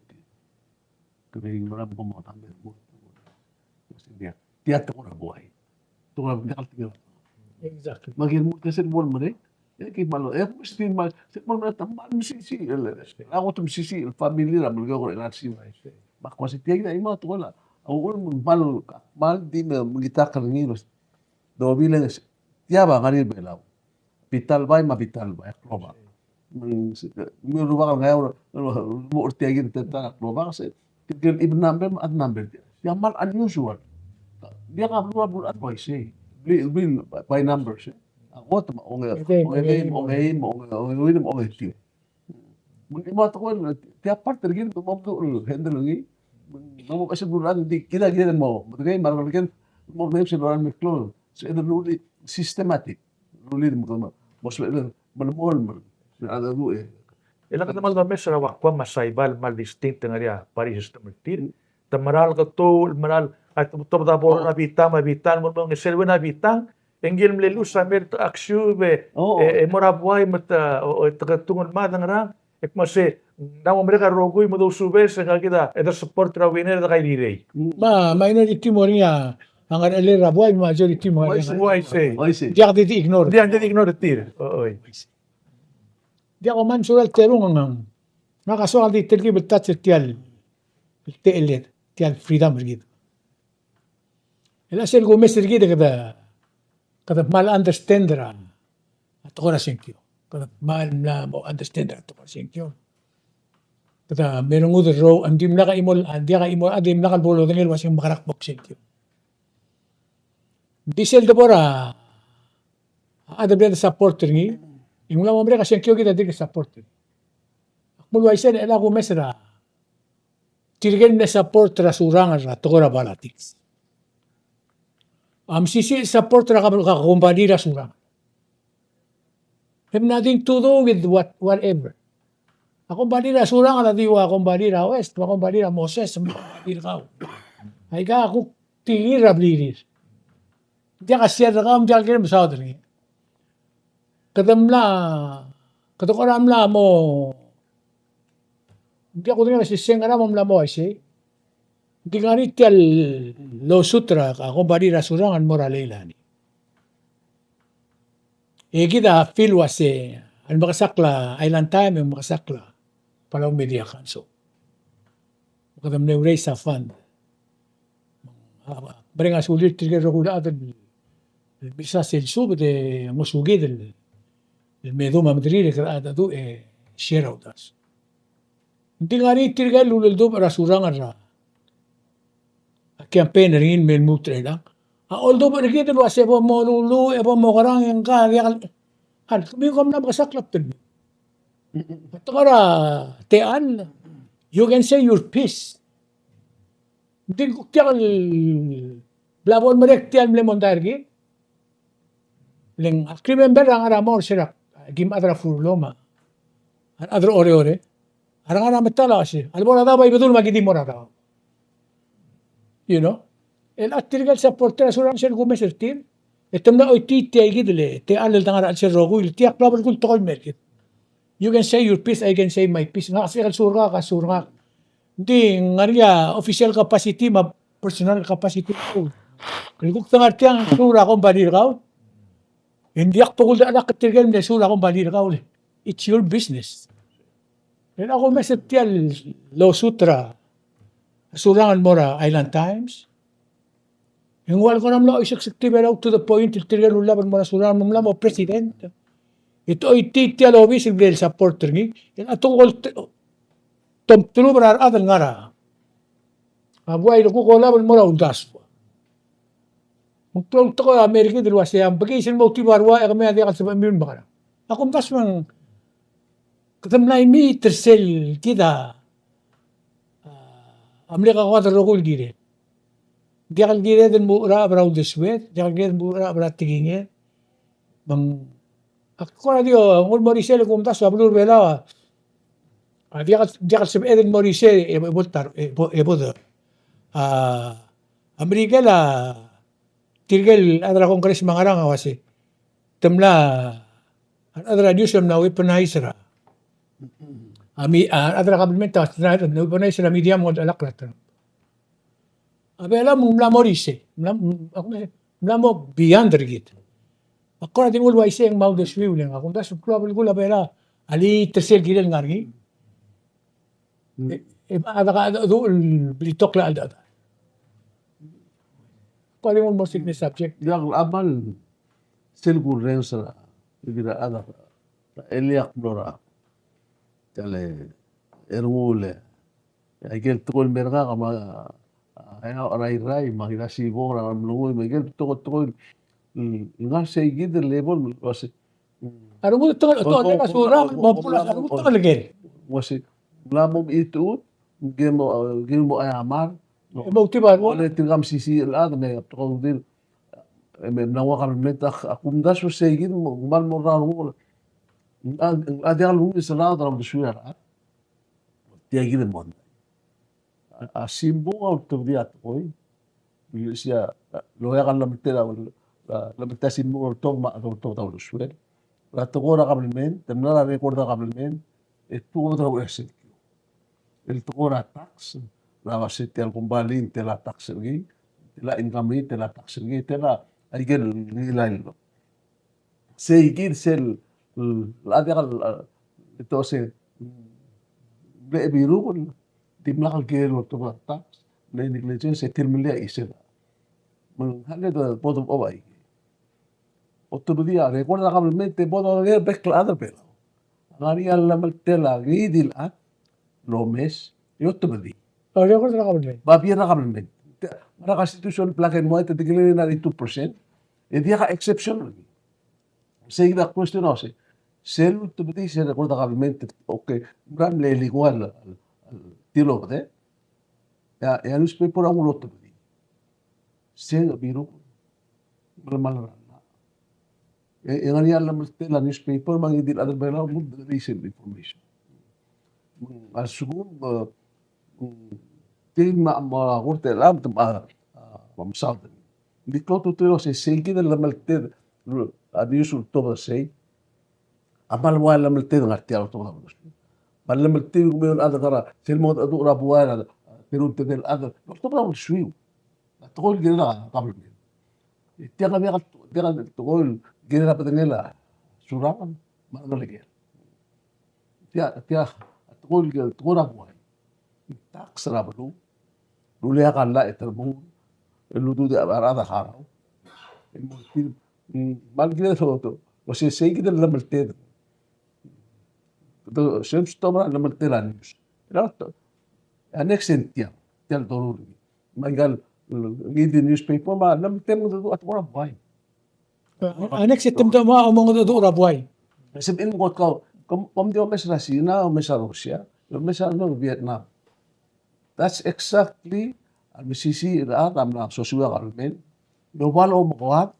Kede mera me kom mo tang, mo. Tia tekoi er a buai. Tekoi er a buai. Exactly. Me a kirel mo er sel bo el merek, e ki kmal, e, mesti kmal, se kmal mera, kmal mesisiich el, a kot mesisiich el family er a Melekeok er a R C. Me ak uase tia kid a chimo a tekoi el, a uchul me ng kmal, kmal di me, me kitak er ngii el, dobileng, tia a ngar er ngii er a Belau. Bitalbai me a Bitalbai, a klobak. Me ng se, me a rubak el Ngeaur, mo er tia kid el ta er a klobak se, tirke el even number me a odd number. Tia kmal unusual. Diak a beluu, beluu a uaisei. Blil, blil by numbers, e. A kot me a onge, ongeim, ongeim, onge, ongeim, ongetiu. Me ng mo tekoi el, tia part er kid, me ng mo handle er ngii. Me ng mo beches el beluu el di, kid a kired el mo, me ng mo, me ng mo, me ng mo, me ng mo, se el rullii systematic. Rullii me kede mo, mo sebechel el melemolem, me a, e. E le kede kmal domes er a Uakuam me a Saipan el kmal distinct el ngar er ngii a party system er tir. Te mera el ketou, mera el, a, te, te, te bo er a bitang, me a bitang, me, me, sel ua a bitang, e ngii el mle lose a mei er a aksiub, e, e, mo er a buai me te, o, o, te ketung el mad e ngerang, e kmo se, ng mo merek a rokui me dousubes, e ngka kid a, e de support er a winner e de kairirei. Me a, minority mo er ngii a, a ngerechelel er a buai me a majority me a ngerang. Uaisei. Uaisei. Diak di, di ignore. Diak di ignore er tir. O, oi. Diak, kom kmal mesulang el terung, ng ngak a soak el di telkib el touch er tia el, el techelled, tia el freedom er kid. E le sel kumes er kid e kede, kede kmal understand er a tekoi er a sengkio. Kede kmal mla mo understand er a tekoi er a sengkio. Kede merengud el rokui, ng dimlak a chimo, ng diak a chimo, a dimlak el bo lodengei el uasei ng mekerang a bo ksengkio. Ng di sel debo er a, a chad el bla de support er ngii, e ng mla mo merek a sengkio kid a dirk support er ngii. Ak mo uaisei e le a kumes er a tirke el mle support er a Surangel er a tekoi er a politics a mesisiich el support er a ka-, ka-, kombalii er a Surangel. Have nothing to do with what, whatever. A kombalii er a Surangel a di ua kombalii er a West, ua kombalii er a Moses, me a kombalii er kau. Aika a kuk tingir er a blirir. Ng diak a share er kau, ng diak el kirem el mesaod er ngii. Kede mla, kede kora mla mo, ng diak kudengei a seseng er a mo mla mo uaisei. Ng di ngar er ngii tia el lawsuit er a, a kombalii er a Surangel el mo er a Leilani. E kid a feel uasei, a lemekesakl a Island Time, e mekesakl a Palau Media Council. Me kede mle raise a fund. A, a, mereng a sulir tirke el rokui el chad el, el mesa sel subed e ngosukid el, el me dmu a mederir e kede chad a du, e share a uldasu. Ng di ngar er ngii tirke el uldubech er a Surangel er a campaign er ngii el me lmuut er chelechang. A uldubech er kid el uasei bo mo luluuch, e bo mo kerang, e ngka a diak el, a le, kemiu kom mla mekesakl a bdelmiu. A tekoi er a techall, you can say your piece. Ng di kuk diak el bla bo lemerek tia el mle mondai er kid. Le ng, ak remember a ngar er a Mor, se er a, kim chad er a Furlom a, a rechad er a Oreor, a re ngar er a medal a uasei, a lebo er a daob a Ibedul me aki di mo er a daob. You know? El a tirke el supporter a Surangel sel kumes er tir. E te mla choitii tia kid el, e te challel a ngar er a chelsel rokui, el tia klou a belkul el tekoi el mer kid. You can say your piece, I can say my piece. Ngak a sebechek el suur er ngak, ke suur er ngak. Ng di ngar er ngii a official capacity me a personal capacity. El kuk te ngar tiang, suur a kombalii er kau. E ng diak bo kuldecherakl er tirke el mle suur a kombalii er kau. It's your business. E a kumes er tia el lawsuit er a Surangel el mo er a Island Times. E ng ua le kora mla oiseksek er a Belau to the point el tirke el ullab el mo er a Surangel me ng mla mo president. E te choitii tia el obis el bla el support er ngii. E a tekoi el te-, tomtelub er a rechad el ngar er a buai el kuk olab el mo er a uldasu. Me ng klou el tekoi a mer kid el uasei a bekiis el moutib a rua e kemiu a diak el sebechemiu el mekerang. A kumdasu me ng kede mla imiit er sel kid a, a mle kakoad el rokui el kired. Diak el kired el mo er a, er a uldesued, diak el kired el mo er a, er a tekinged. Me ng, ak kora di, o, nguu el mo er isei el kumdasu a beluu er a Belau a, a diak, diak el sebeched el mo er isei e, e bo el ta er, e bo, e bo de. A, a Merikel a tirke el chad er a Congress me a ngerang a uasei, te mla, a rechad er a news a mla weaponize er a, a mi-, a rechad er a government a mla weaponize er a media me ng oldechelakl er a Trump. A Belau me ng mla mo er isei, mla, mla mo beyond er kid. Ak kora di nguu el uaisei e ng mo uldesuiu le ng, a kumdasu el klou a belkul a Belau a liter sel kirel ngar er ngii. E, e, a, a, a, a, a, blitokl a, a, a, a. Ko a di mo mo sik me subject. Diak a mal sel kurrenges er a, kid a, a, a, a, eliak mlo er a. Tia el, e, er ngii el, aike el tekoi el mer ngak a, a, a, a, Rairai, me a Kirasibong, er a Ngeremlengui, me aike el tekoi, tekoi, mm, ngar sei kid el level, uase, a rengud a tekoi, tekoi, tekoi, a rengud a tekoi, tekoi, tekoi, tekoi, uase, mla mo mechitechut, ke mo, ke mo aiamar. E mo tibar, mo le tirka mesisiich el chad, me a tekoi el, e me mla ua kabelment, a kumdasu sei kid, mo, kmal mo er a rengul. A, a diak el ungil sel chad er a uldesuir a rechad. Tia kid el mondai. A, a simbung a ultebedii a tekoi. Sia, a, loia a lemetel a, a, lemetel a simbung a oltobed me a, oltobed a uldesuel. A tekoi er a kabelment, te mla er a record er a kabelment, e te ko er a uldesuel. El tekoi er a tax, el uase tia el kombalii, tia el tax er ngii, tela income er ngii, tela tax er ngii, tela aike el ngilai el. Sei kid sel, mm, a diak el, eh, ito se, mm, mle biruk el dimlak el kirel el oltobed a tax, mle negligence, se tir mle isel. Me ng hale de board of obai. Otobedii a record er a government e bo donger bek el chad er a Belau a ngar er ngii a llemeltel a ngii di el chad el omes e otobedii. A record er a government. Babier er a government. Te, ngar er a constitution black and white, te declare ninety-two percent. E diak a exception. Sei kid a question a uase, sel ultebedii sel record er a government, okay, mera el mle illegal el, el, el tilobed, e a, e a newspaper a nguu el otebedii. Sei a biruk, melemall er a llach. E, e ngar er ngii a llemeltel a newspaper me a ngii di el chad er a Belau el mo deliver sel information. Me a lsekum, e, mm, tir me a, me a kort el chad me a, a, me a mesaod. Ng di klou a ultutelel el uase sei kid el llemeltel a news el oltobed er sei a kmal ua llemeltel ngar tia el oltobed a beluu. Me a llemeltel el kmo a chad el ngar er a sel mo mengedecheduch er a buai er a, a, teru el tedei el chad el oltobed a uldesuiu. A tekoi el kirel a government. E tiang a diak, diak a tekoi el kirel a bedengel a Surangel me a rengelekel. Tia, tia a tekoi el, tekoi er a buai. Tax er a beluu, ruleak a llach e te remuul, el ududech a rechad a harau. El mo tir, mm, me a le kirel a, a, a sei, sei kid el llemeltel. Te, se mstop er a llemeltel a news. Era to, a next en tiang, tia el doruul er ngii. Me aika el, ngii di newspaper me a llemeltel me te dua tekoi er a buai. A next e te mdo mo a omengedecheduch er a buai. Sebechir el kot kau, kom, kom di omes er a Sina, omes er a Russia, omes er a Vietnam. That's exactly a mesisiich er a rechad a mla sosuii a government. Me a ua lomekoad,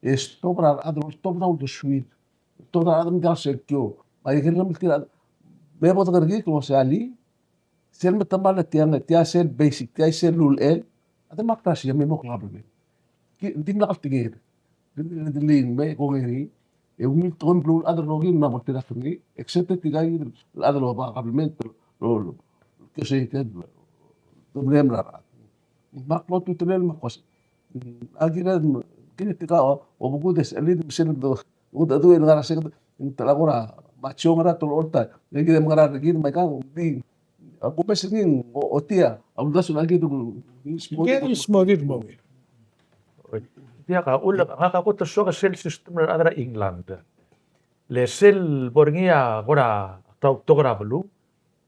e stop er a rechad el oltobed a uldesuir. Oltobed a rechad me ng diak el sengkio. Me a ikel llemeltir a rechad, me bo dekerekikl el uase alii, sel metemall a tiang, tia sel basic, tia sel ulechel a democracy, a mei mo klou a government. Ki, ng dimlak el tekinged. Di, di, di, di, me, kongei er ngii, e ungil tekoi el beluulechad el rokir me a bo lterekokl er ngii, except tirka el chad el oba government, lo, lo, lo, ke sei, ke, lo, lo, lo, me a rechad. Me a klou a ultutelel me a kos. A kired, kired tirka, o, obekul e sel, sel, do, Ng, ng ngar er a seked, ng tela kora macho ngar er a tolechol ta. Ng kid a ngar er a rekid me aika, ng di, a kumes er ngii, o, otia a uldasu er a kid, ng smodii. Ng smodii el mo. Tia ka, ul, ngak a kot el soak a sel system er a rechad er a England. Le sel bo er ngii a kora klautok er a beluu,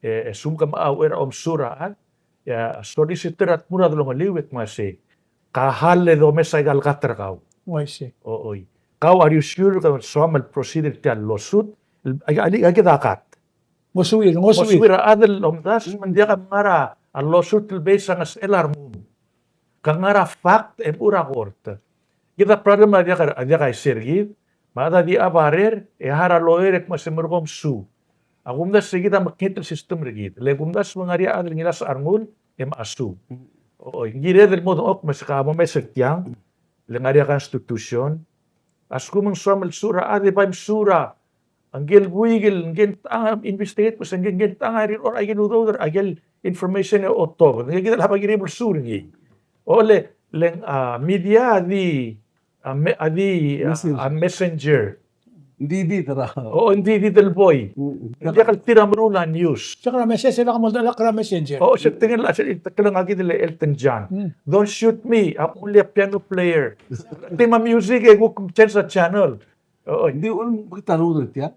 e, e sum ke mo er a omesur a chad, e a solicitor a tmuu er a delongeliu e kmo sei, ka hal e domes aika el kat er kau. Oi, sei. O, oi. Kau, are you sure ke soam el proceed er tia el lawsuit? El, aika, aika, aika a kat. Ngosuir, ngosuir. Ngosuir a chad el omdasu, me ng diak a ngar er a lawsuit el base a ngesechel a rengum. Ke ngar er a fact e mo er a court. Kid a problem a diak, a diak a iser kid, me a chad a di a barrier, e hire a lawyer e kmo se merekong sue. A kumdasu e kid a mekngit el system er kid. Le kumdasu e ng ngar er ngii a chad el ngilasech a rengul, e mla sue. Oi, ng kired el mo dengchokl me se ka bo mes er tiang, le ngar er ngii a constitution. A lsekum ng soam el sue er a chad e bai msue er a ngike el buik el, ngike el techang a investigate, me se ngike, ngike el techang a rirechorech aike el udoud er aike el information e otobed. Ngike kid el haba kirem el sue er ngii. O le, le ng, a, media a di, a, me-, a di, a, messenger. A messenger. Ng di, di tera. O, ng di, di del boi. Mm, mm. Ng diak el tir a meruul a news. Check er a message, e lak mo, lak er a messenger. O, se tingel, se tingel ngike kid el Elton John. Mm. Don't shoot me, I'm only a piano player. Tia me a music e kuk change a channel. O, o. Ng di ul, bek ta rudel tia.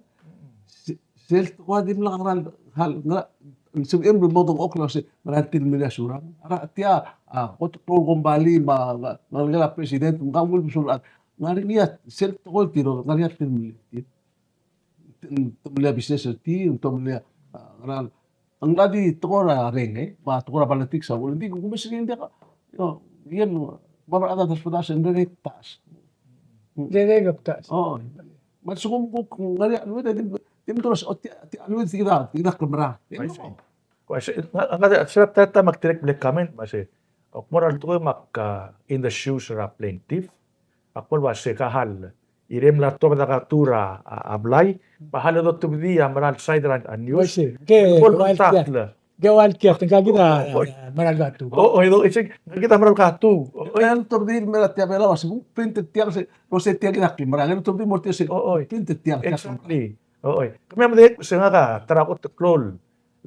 Se-, sel tekoi a dimlak ngar er a, hal, ngar er a, sebechem el mo dengchokl el uase, ngar er ngii a tilemellii a Surangel. A tia, a, kot el klou el kombalii, me a, me a, ngelekel a president, me ng kmal mesulang. Ngar er ngii a, sel tekoi el tiror, ngar er ngii a tilemellii. Te-, te-, telemellii a business er tir, telemellii a, a, ngar er a, ng di tekoi er a reng, e, me a tekoi er a politics a, ng di, kumes er ngii ng diak, you know, ngii, me a rechad a ta er a federal, ng rerek el ktas. Rerek el ktas. O. Me a lsekum kuk ngar er ngii a lluut, e di, di mdu el uase, o, tia, tia el lluut, tia, tia klemera. I see. Ko, I see. Ng, ng, ng, se er a ta, ta me ak dirrek el mle comment, me se, ak mo er a tekoi me ak, a, in the shoes er a plaintiff, ak mo el uase ka hal, irem el tobed a katur a, a, a blai, me a hal e dotebedii a mera el side er a, a news. Oi, sei. Ke, ko el ua el tia. Ke ua el kiei, ngka kid a, oi, mera el katu. O, oi, do, isei, ngka kid a mera el katu. O, oi. El tobedii el mera tia Belau, se print er tiang, se, no se tia kid a kmal mera, el tobedii el mo er tiang, se, o, oi, print er tiang, tia kmal mera. Exactly. O, oi. Kemiu a medengei, se ngak a ta er a kot el klou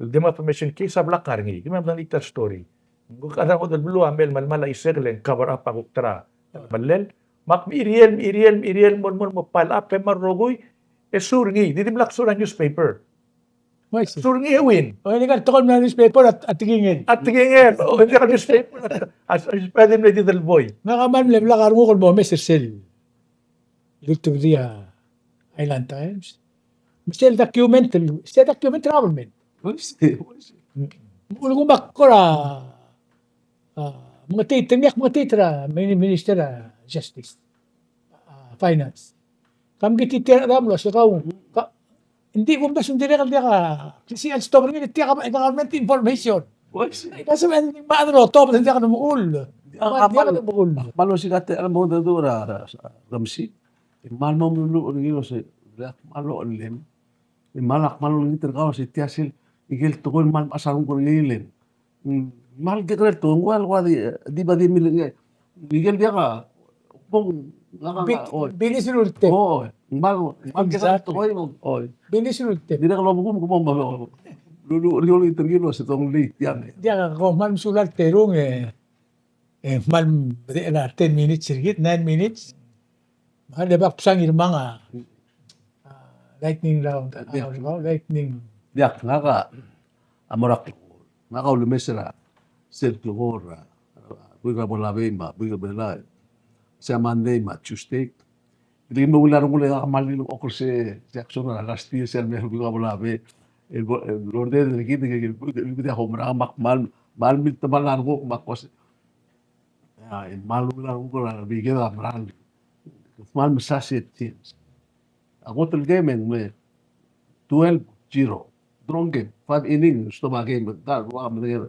el defamation case a blak a ngar er ngii. Kemiu a medengei a story. Ng kuk a rengud el beluu a mei el melemall a chisek el cover up a kuk ta er a melel. Me ak mechiriel, mechiriel, mechiriel, mo, mo, mo pile up, e me a rokui, e suur er ngii, di dimlak suur a newspaper. Uaisei. Suur er ngii e win. O, e di kal tekoi el mla newspaper a, a tekingel. A tekingel, o, e di kal newspaper, a, a, a, a di mle di delboi. Me kmal mle blak a renguk el mo omes er sel. Lultebedii a Island Times. Me sel document, sel document er a government. Uaisei, uaisei. Mm. Ulekum a kora, a, mengetei, te ngak mengetei er a Mini-, Minister er a Justice, a, Finance. Ka mekngit er tir a rechad el uase kau, ka, ng di kumdasu ng dirrek el diak a, klisichel el stop er ngii, diak a, government information. Uaisei. Ka se me ng di mad er a otobed, ng diak a mechul. Diak a mechul. Kmal osiik a techall el mo dmu er a, er a, er a, er a msi. E kmal mo meluluuch er ngii el uase, diak, kmal ochellem. E kmal, ak kmal olengit er kau el uase tia sel, ikel tekoi el kmal mechas a renguk er ngii el. Mm, kmal kekerei el tekoi, ng ua el ua di, di ba di mle, ikel diak a, bong, ngak a, bi-, oi. Bilis el ulteb. Oi, kmal, kmal kekerei el tekoi, oi. Exactly. Bilis el ulteb. Dirrek el omekum, kom mo, lulu-, lulu-, lululengit er ngii el uase tong late, tia. Diak, kom kmal mesulang el terung, e. E kmal medechel a ten minutes er kid, nine minutes. Me a le bak bsa ngii el mang a, a, lightning round, a, lightning. Diak, ngak a, a mo er a klekol. Ngak a ulemes er a sel klekol er a, a, buik er a Ponape me a buik er a Belau. Se a Monday me a Tuesday. Di mo ungil a rengul e ngak a kmal di oker se, se action er a last year, se el mei er a buik er a Ponape. El bo-, el order er kid, el, el, el, el, me ak kmal, kmal miltemall a renguk me ak uase, a, e kmal ungil a renguk er a biked a meral, kmal mesa se change. A kot el game e ng mle twelve zero. Draw game, five inning, stop a game, ta, ua, me, e,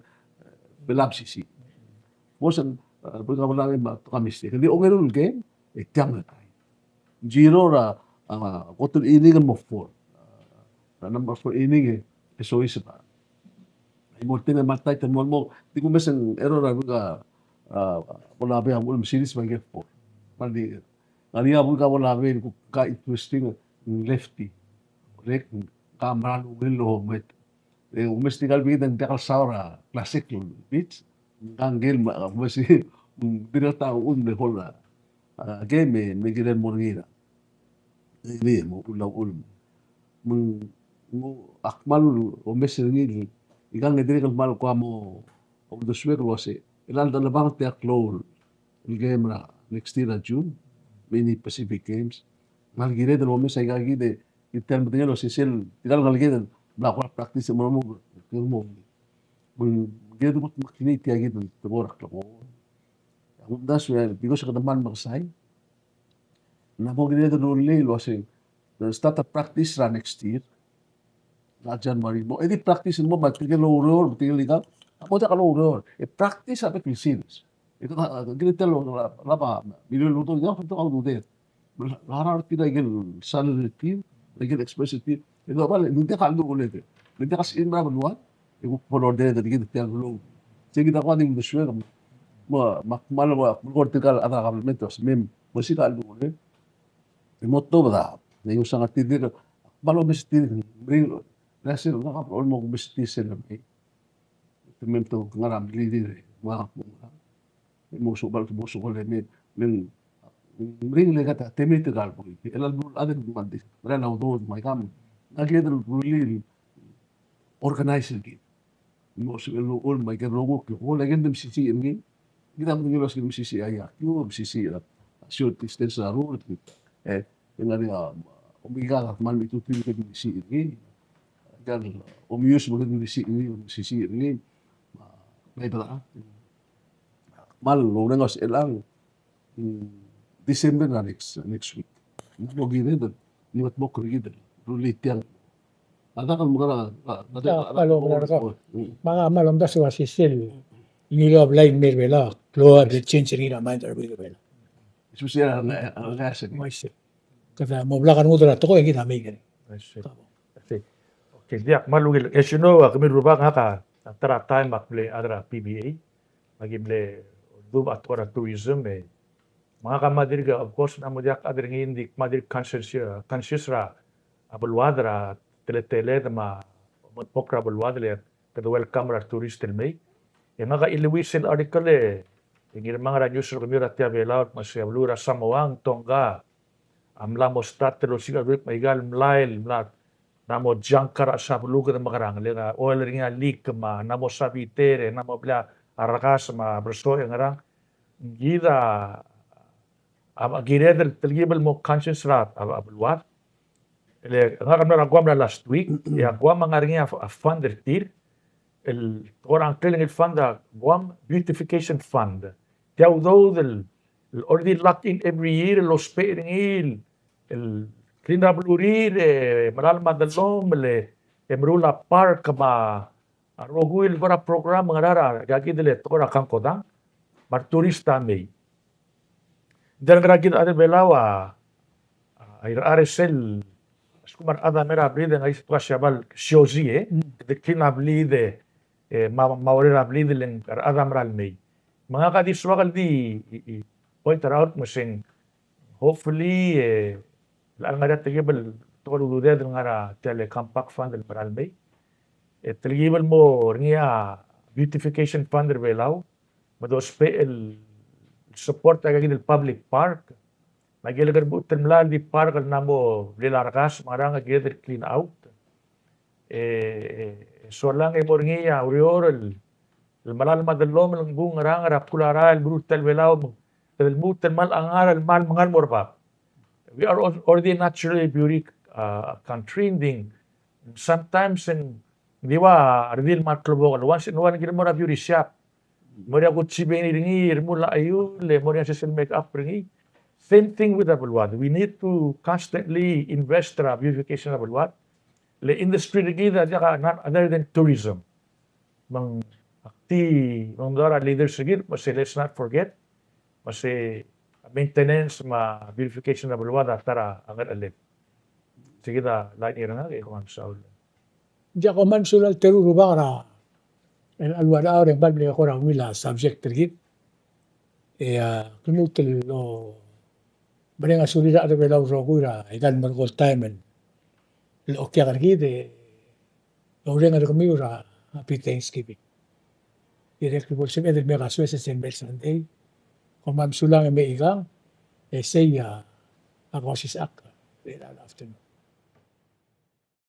Belau a mesisiich. Mo se, e, buik er a Ponape me a, toka mistake. Ng di ongeru el game, e tiang a tie. Zero er a, a, kot el inning el mo four. A, number four inning e, e soiseb a. E mo teng e kmal tight el mo, mo, di kumes e ng error er a buik er a, a, Ponape a uchul me series me a game four. Kmal di, ngar er ngii a buik er a Ponape el kuk ka interesting, ng lefty. Rek, ka meral ungil el omet. E, umes tirka el biked e ng diak el saul er a classic el pitch. Ngka ngike el me, umes, dirrek el ta uchul me hold a, a, game e, me kirel mo er ngii er a. Ngii, mo uchul a uchul. Me ng, ak kmal omes er ngii, ngka ngike dirrek el kmal kuk mo uldesuek el uase, e le a delebangel tia el klou el game er a next year er a June, Mini Pacific Games. Kmal kired el omes aika kid e, e tia el medengei el uase sel, tirka el ngalek el bla kora practice el mo, mo, mo, mo, kired el kutmeklii tia kid el tekoi er a klekoi. A kumdasu e, because kede kmal mekesai. Ng mo kired el rullii el uase, start a practice er a next year. Er a January mo, e di practice el mo, me tirke el oureor, me tirke el ikang a mo diak loureor. E practice a bek el sils. E kede, kede tia el, la, la ba, milio el udoud, diak el udoud. Me a, a rechad er tir a ikel salary er tir, a ikel expense er tir. E doba le, ng diak a lmuut el, ng diak a sebechir el mera el beluad, e kuk bo lordereder er kid tia el beluu. Sei kid a kuk di uldesuek, me, me ak kmal ua, kuk tirka el other government, me, me sei kid a lmuut el. E mo tobed a, e ng osang a tir, kmal omes tir, meringel, e sel, ngak a kmal omes tir sel, me. Te mei me te ngar er a mlirir, me ngak a kmo, mo sebechel, mo sebechel, me, me ng meringel e kata, te mei tirka el buil. E le a lebo el chad el kmal di, me a udoud, me aikang, ng kired el rullii el organize er kid. Mo sebechel el uchul me aike el rokui el klekoi, aike el di mesisiich er ngii. Kid a medengei el uase kid el mesisiich a iakiu, mesisiich a social distance er a rurt. E, e ng ngar er ngii a, omekikak a kmal mechitechut el kid el mesisiich er ngii. Kid a omius me kid el mesisiich er ngii, mesisiich er ngii. Me a, me a, kmal oureng a sel ang. Mm, December er a next, next week. Ng mo kired el, ng mo kora kired el rullii tiang. A dak el mo kora, a, a, a, a, a, a, a, mm. Me a kmal omdasu el uase sel ngiluu a blai el mei er a Belau a klou a bla change er ngii a mind er a blai er a Belau. Especially a, a, a, a, a, uaisei. Kede mo blak a rengud er a tekoi e kid a mei er ngii. Uaisei. Uaisei. Okay, diak, kmal ungil. As you know, a kemiu el rubak, ngak a A ta er a taem ak mle chad er a P B A, me aki mle dubech a tekoi er a tourism, e me ngak a mle dirk, of course, ng mle diak a chad er ngii, ng di kmal dirk conscious, conscious er a beluad er a teleteled me a omepok er a beluad, le kede welcome er a tourist el mei. E ngak a iluich sel article e, e ngii er a mla er a news er kemiu er a Tia Belau, me se a beluu er a Samoa, Tonga, a mla mo start el osiik a beluu me aika el mlai el mla, ng mla mo junk er a chelsel a beluu, kede mekerang, le ng oil er ngii a leak me ng mla mo sebechir, e ng mla mo blai a rekas me a bersoech e ngerang. Kid a, a kired el telkib el mo conscious er a, a, a beluad. Le ngak a mla er a Guam er a last week, e a Guam a ngar er ngii a, a fund er tir, el tekoi er a ngklel el fund a Guam Beautification Fund. Tia udoud el, el already locked in every year, el ousbech er ngii el, el clean er a belurir, e melalem a dellomel, e meruul a park me a rokui el kora program, ngar er a, aika kid el tekoi er a kangkodang me a retourist a mei. Ng di ngar er a kid a chad er a Belau a, a, a, a, a sel, a lsekum a rechad a mei er a blid e ng ngar er ngii a ua Siabal siosi, e, kede clean a blid, e, me a, me a ureor er a blid, le ng a rechad a mera el mei. Me ngak a di soak el di, i, i, point er a, me se ng hopefully, e, le ng ngar er ngii a telkib el tekoi el ududed el ngar er a tia el Compact Fund el mera el mei. E telkib el mo er ngii a Beautification Fund er a Belau, me dousbech el support aika kid el public park. Me aike el kede lmuut el melai el di park el ng mla mo blil a rekas me a ngerang, a kired el clean out. E, e, e solang e mo er ngii a ureor el, el melalem a dellomel, ng kuk ngerang er a bkul a rael el meruul tia el Belau, me kede lmuut el kmal ngar el kmal mengal mo er bab. We are al-, already naturally beauty, uh, country, ng di sometimes ng di ua redil el kmal klebokel. Once in a while ng kirel mo er a beauty shop, mo er ngii a Gucci Bang er ngii, remuul a cheul, le mo er ngii a sesei el make up er ngii. Same thing with a beluad. We need to constantly invest er a beautification er a beluad. Le industry er kid a diak a none other than tourism. Me ng ak di, me ng di a leaders er kid, me se let's not forget, me se maintenance me a beautification er a beluad a ta er a ngercheled. Se kid a line er ngak, e kom kmal mesaul. Ng diak, kom kmal mesulang el teru el rubak er a, el, el ua er a, er a, ng kmal mle kora ungil a subject er kid. E, a, ke lmuut el omereng a sulir a rechad er a Belau el rokui er aika el merekong el taem el okiak er kid, e oureng er kemiu er a Happy Thanksgiving. Dirrek el bo lsebeched el mei er a soes e sel mei el Sunday. Kom kmal mesulang e mei ikang, e sei a, a Kosisechakl er a afternoon.